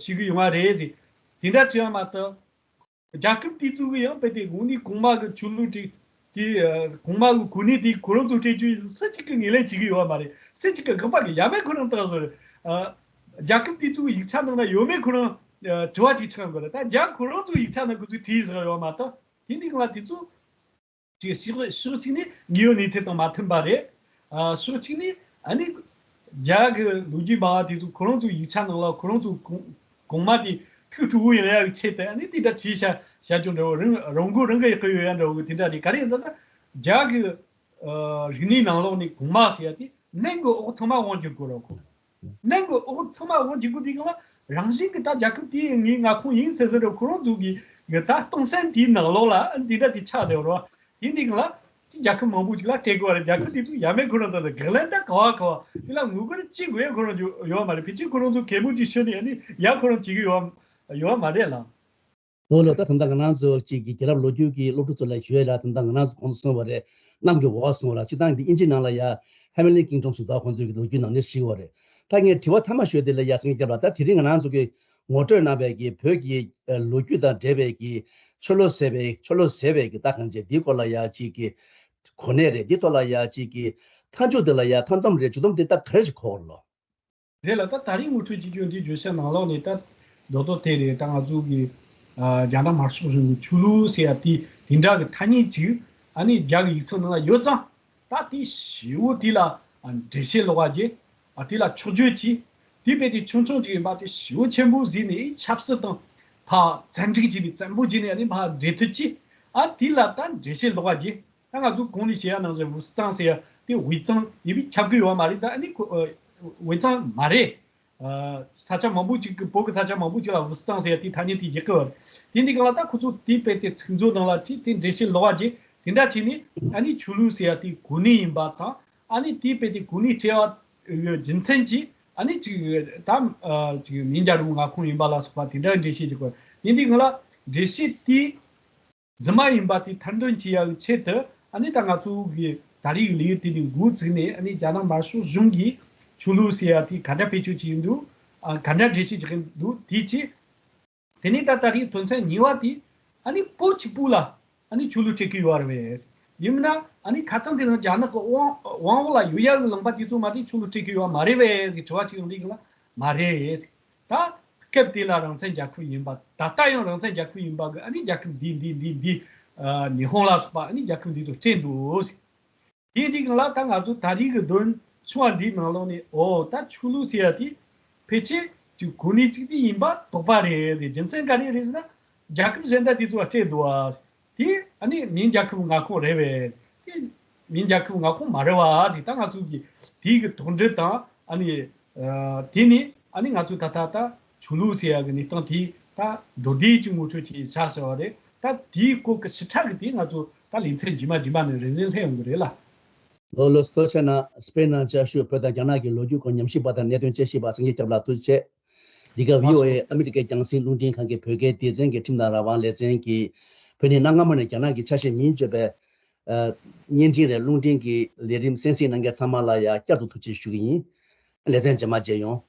ཞུ་གི་ཡོང་བ་རེད་ཟེར། དེ་འདྲ་བྱས་པ་མ་གཏོགས། རྒྱལ་ཁབ་དེ་ཚོ་གི་ཡང་དཔེ་དེ་དངོས་གནས་གོང་མ་གི་ཆོས་ལུགས་དེ་དེ་ཨ་གོང་མ་གི་གོ་གནས་དེ་ཁོ་རང་ཚོ་སྤྲད་རྒྱུ་ཡིན་སུ་གཅིག་གི་ངོས་ལེན་བྱེད་ཀྱི་ཡོད་པ་མ་རེད། སུ་གཅིག་གི་དགག་པ་གི་ཡ་མེད་ཁོ་རང་བཏང་བཟོ་རེད། ཨ་རྒྱལ་ཁབ་དེ་ཚོ་གི་ཡིག་ཆ་ནང་ན་ཡོད་མེད་ཁོ་རང་ཨ་དྲི་བ་ཅིག་ཆགས་ཡོང་གི་རེད། ད་རྒྱ་ཁོ་རང་ཚོ་ཡིག་ཆ་ནང་ཁོ་ཚོས་བྲིས་བཞག་ཡོད་མ་གཏོགས་དེ་འདི་གང་ལ་དེ་ཚོ་ཅིག་ཕྱོགས་ཕྱོགས་གཅིག་ནས་དངོས་ཡོད་གནས་ཚུལ་དང་མ་མཐུན་པ་རེད། ཨ་ཕྱོགས་གཅིག་ནས་ཨ་ནི་རྒྱ་གི་ལོ་རྒྱུས་སྨྲ་བ་དེ་ཚོ་ཁོ་རང་ཚོའི་ཡིག་ཆ་ནང་ལ་ཁོ་རང་ཚོ་གོང་གོང་མ་དེ་ཐུགས་སྤྲོ་བོ་ཡོང་ཡག་གི་ཆེད་དུ་ཨ་ནི་དེ་འདྲ་བྲིས་བཞག་བཞག་རྒྱུ་འདྲ་བོ། རང་རང་མགོ་རང་གིས་གཡོག་གི་ཡོད་ཡ་འདྲ་བོ་དེ་འདྲ་རེད། ག་རེ་ཡིན་ཟེར་ན་རྒྱ་གི་ཨ་རིག་གནས་ནང་ལོགས་ནས་གོང་མ་ཟེར་ཡ་དེ་ནང་གི་འོག་ཚང་མ་དབང་བསྒྱུར་དགོས་རེད་ཁོ། ནང་གི་འོག་ཚང་མ་དབང་བསྒྱུར་དགོས་དུས་སྒང་ལ་རང་བཞིན་གྱིས་ད་རྒྱལ་ཁབ་དེ་ངའི་མངའ་ཁོངས་ཡིན་ཟེར་ཟེར་རེད། ཁོ་རང་ཚོ་གི་གི་ད་སྟོང་བསམ་དེའི་ནང་ལོགས་ལ་ཨ་འདི་འདྲ་ཅིག་ཆགས་བསྡད་ཡོད་རེད་བ། དེ་འདི་སྒང་ལ་རྒྱལ་ཁབ་མང་པོ་ཅིག་ལ་སྤྲད་དགོས་པ་རེད། རྒྱལ་ཁབ་དེ་ཚོ་ཡ་མེད་ཁོ་རང་ད་ལྟ་དགག་ལན་ད་ག་བ་ག་བ་དེ་ལ་ངོ་རྒོལ་ཅི་དགོས་ཡ་ཁོ་རང་ཚོ་ཡོད་མ་རེད། ཕལ་ཆེར་ཁོ་རང་ཚོ་གད་མོ་ཅིག་ཤོར་ནས་ཨ་ནི་ཡ་ཁོ་རང་བྱེད་ཀྱི་ཡོད་ཡོད་མ་རེད་ལ། ལོ་ལོ་ད་ད་ལྟ་ང་རང་ཚོ་གཅིག་གི་རྒྱལ་རབས་ལོ་རྒྱུས་ཀྱི་སློབ་ཕྲུག་ཚོ་ལ་ཞུ་ཡ་ལ་ད་ལྟ་ང་རང་ཚོ་གོང་དུ་གསུངས་པ་རེད། གནམ་གྱི་འོག་གསུངས་ལ་སྤྱིར་བཏང་འདི་ཨིན་ཇི་ནང་ལ་ཡ་Heavenly Kingdom ཟེར་ད་ཁོང་ཚོའི་གི་ལོ་རྒྱུས་ནང་ནས་ཞིག་པ་རེད། ད་ངས་དྲི་བ་མཐའ་མ་ཞུ་དེ་ལ་ཡ་སེང་སྐྱབས་ལ་ད་དེ་རིང་ང་རང་ཚོ་གི་ངོ་སྤྲོད་གནང་བའི་གི་བོད་ཀྱི་ལོ་རྒྱུས་དང་འབྲེལ་བའི་གི་ཆོས་ལུགས་ཟེར་བའི་ཆོས་ལུགས་ཟེར་བའི་གི་ད་གང་བྱས་འདི་སྐོར་ལ་ཡ་གཅིག་གི་གོ་གནས་རེད། འདི་ཐོག་ལ་ཡ་གཅིག་གི་མཐའ་མཇུག་དེ་ལ་ཡ་མཐའ་སྡོམ་རེད། མཇུག་སྡོམ་དེ་ད་ག་རེ་ཞིག་གོ་བ་ལོ། རེད་ལ། ད་ད་རིང་ངོ་སྤྲོད་བྱེད་རྒྱུ་འདི་བརྗོད་བྱ་ནང་ལོགས་ནས་ད་རྡོག་རྡོག་དེ་རེད། ད་ང་ཚོ་གི་ཨ་རྒྱ་ནག་དམར་ཤོག་གཞུང་གི་ཆོས་ལུགས་ཟེར་ཡ་དེ་དེ་འདྲ་གི་ཐ་སྙད་ཅིག་ཨ་ནི་རྒྱ་གི་ཡིག་ཚང་ནང་ལ་ཡོད་ཙང་། ད་དེ་ཞེ་བོ་དེ་ལ་ཨ་འགྲེལ་བཤད་ལོག་པ་རྒྱག་ཨ་དེ་ལ་ཕྱོགས་བརྗོད་ཅིག་དེ་དཔེ་དེ་ཆུང་ཆུང་ཅིག་ཡིན་པ་དེ་ཞེ་བོ་ཆེན་པོ་བཟོས་ནས་ཆབ་སྲིད་དང་ཕར་བཙན་འཁྲིག་བྱས་ནས་བཙན་པོ་བྱས་ནས་ཨ་ནི་ཕར་འབྲེལ་མཐུད་ཅིག་ཨ་དེ་ལ་ད་འགྲེལ་བཤད་ལོག་པ་རྒྱག་ད་ང་ཚོ་གོང་ནས་བཤད་ཡ་ནང་བཞིན་ཝུ་སི་ཙང་ཟེར་ཡ་དེ་ཝེ་ཙང་ཡིན་པས་ཁྱབ་ཀྱི་ཡོད་མ་རེད། ད་ཨ་ནི་ཁོ་ཨ་ཝེ་ཙང་མ་རེད། ཨ་ས་ཆ་མང་པོ་ཅིག་གི་བོད་ཀྱི་ས་ཆ་མང་པོ་ཅིག་ལ་ཝུ་སི་ཙང་ཟེར་ཡ་དེ་ཐ་སྙད་དེ་བཞག་གི་ཡོད་རེད། དེ་འདི་ག་ལ་ད་ཁོ་ཚོ་དེ་དཔེ་དེ་ཚིག་མཛོད་ནང་ལ་བྲིས་དེ་འགྲེལ་བཤད་ལོག་པ་རྒྱག་དེ་འདྲ་བྱས་ནས་ཨ་ནི་ཆོས་ལུགས་ཟེར་ཡ་དེ་གོ་གནས་ཡིན་པ་དང་ཨ་ནི་དེ་དཔེ་དེ་གོ་གནས་སྤྲད་པ་རྒྱུ་མཚན་གྱིས་ཨ་ནི་ཅིག་ད་ཨ་ཅིག་མིང་རྒྱལ་རབས་མངའ་ཁོངས་ཡིན་པ་ལ་སོགས་པ་དེ་འདྲ་འགྲེལ་བཤད་བྱེད་དགོས། དེ་འདི་ག་ལ་འགྲེལ་བཤད་དེ། རྫུན་མ་ཡིན་པ་དེ་ཐེར་འདོན་བྱེད་ཡག་གི་ཆེད་དུ་ཨ་ནི་ད་ང་ཚོ་གི་ད་རེས་ཀྱི་ལས་ཡུལ་དེ་ནས་འགོ་བཙུགས་ནས་ཨ་ནི་རྒྱ་ནག་དམར་ཤོག་གཞུང་གིས་ཆོས་ལུགས་ཟེར་ཡ་དེ་ག་འདྲ་བེད་སྤྱོད་བྱེད་ཀྱི་འདུག་ཨ་ག་འདྲ་འགྲེལ་བཤད་བྱེད་ཀྱི་འདུག་དེ་ཅི། དེ་ནས་ད་ད་རེས་དོན་ཚན་གཉིས་པ་དེ་ཨ་ནི་བོད་གཅིག་པུ་ལ་ཨ་ནི་ཆོས་ལུགས་སྤྲད་ཀྱི་ཡོད་རེད་པས། ཡིན་ན་ཨ་ནི་ཁ་སང་དེ་རིང་རྒྱ་ནག་གི་དབང་དབང་འོག་ལ་ཡོད་ཡག་གི་ལུང་པ་དེ་ཚོ་མ་གཏོགས་ཆོས་ལུགས་སྤྲད་ཀྱི་ཡོད་མ་རེད་པས་ཟེར་དྲི་བ་ཅིག་ཡོང་དུས་ལ་མ་རེད། ད་སྐབས་དེ་ལ་རང་བཙན་རྒྱལ་ཁབ་ཡིན་པ། ད་ལྟ་ཡང་རང་བཙན་རྒྱལ་ཁབ་ཡིན་པ་གི་ཨ་ནི་རྒྱལ་ཁབ་འདི་འདི་འདི་འདི་ཨ་ཉི་ཧོང་ལ་སོགས་པ་ཨ་ནི་རྒྱལ་ཁབ་འདི་ཚོ་སྤྲད་འདུག་དེ་འདི་གང་ལ་ད་ང་ཚོ་ད་རེས་ཀྱི་འདོན་ཆུང་བ་འདིའི་ནང་ལོགས་ནས་ཨོ་ད་ཆོས་ལུགས་ཟེར་ཡ་དེ་ཕལ་ཆེར་ཅིག་གོ་གནས་གཅིག་དེ་ཡིན་པ་དོགས་པ་རེད་ཟེར། རྒྱུ་མཚན་ག་རེ་རེད་ཟེར་ན་རྒྱལ་ཁབ་གཞན་དག་དེ་ཚོ་ལ་སྤྲད་འདུག་བ། དེ་ཨ་ནི་མིང་རྒྱལ་ཁབ་མངའ་ཁོངས་རེད་པས། དེ་མིང་རྒྱལ་ཁབ་མངའ་ཁོངས་མ་རེད་བ། དེ་ད་ང་ཚོ་གི་དེའི་གི་དོགས་འདྲི་དང་ཨ་ནི་ཨ་དེ་ནི་ཨ་ནི་ང་ཚོ་ད་ལྟ་ད་ཆོས་ལུགས་ཟེར་ཡ་གི་གནས་སྟངས་དེ་ད་མདོར་བསྡུས་ཀྱི་ངོ་སྤྲོད་ཅིག་བྱ་ཟེར་བ་རེད། ད་དེའི་སྐོར་གི་ཞིབ་ཕྲ་གི་དེ་ང་ཚོ་ད་ལེ་ཚན་རྗེས་མ་རྗེས་མ་ནས་རེ་རེ་སླེབས་ཡོང་གི་རེད་ལ། ལོ་ལོ་ཐུགས་རྗེ་གནང་། སྤེན་ནང་བཅའ་བཞུགས་བོད་དང་རྒྱ་ནག་གི་ལོ་རྒྱུས་སྐོར་ཉམས་ཞིབ་པ་དང་གནད་དོན་དཔྱད་ཞིབ་པ་སངས་རྒྱས་སྐྱབས་ལགས་ཐུགས་རྗེ་ཆེ། འདི་ག་བྷི་ཨོ་ཨེ་ཨ་མི་རི་ཀའི་རྒྱང་སྲིང་རླུང་འཕྲིན་ཁང་གི་བོད་སྐད་སྡེ་ཚན་གྱི་ཁྲིམས་དང་རང་དབང་ལེ་ཚན་གྱིས་བོད་ནས་གནའ་སྔ་མོ་ནས་རྒྱ་ནག་གི་ཆ་ཤས་མིན་བརྗོད་པའི་ཨ་བརྙན་འཕྲིན་རེད། རླུང་འཕྲིན་གྱི་ལས་རིམ་གསན་གཟིགས་གནང་མཁན་ཚང་མ་ལ་ཡང་བསྐྱར་དུ་ཐུགས་རྗེ་ཆེ་ཞུ་གི་ཡིན། ལེ་ཚན་རྗེས་མ་མཇལ་ཡོང་།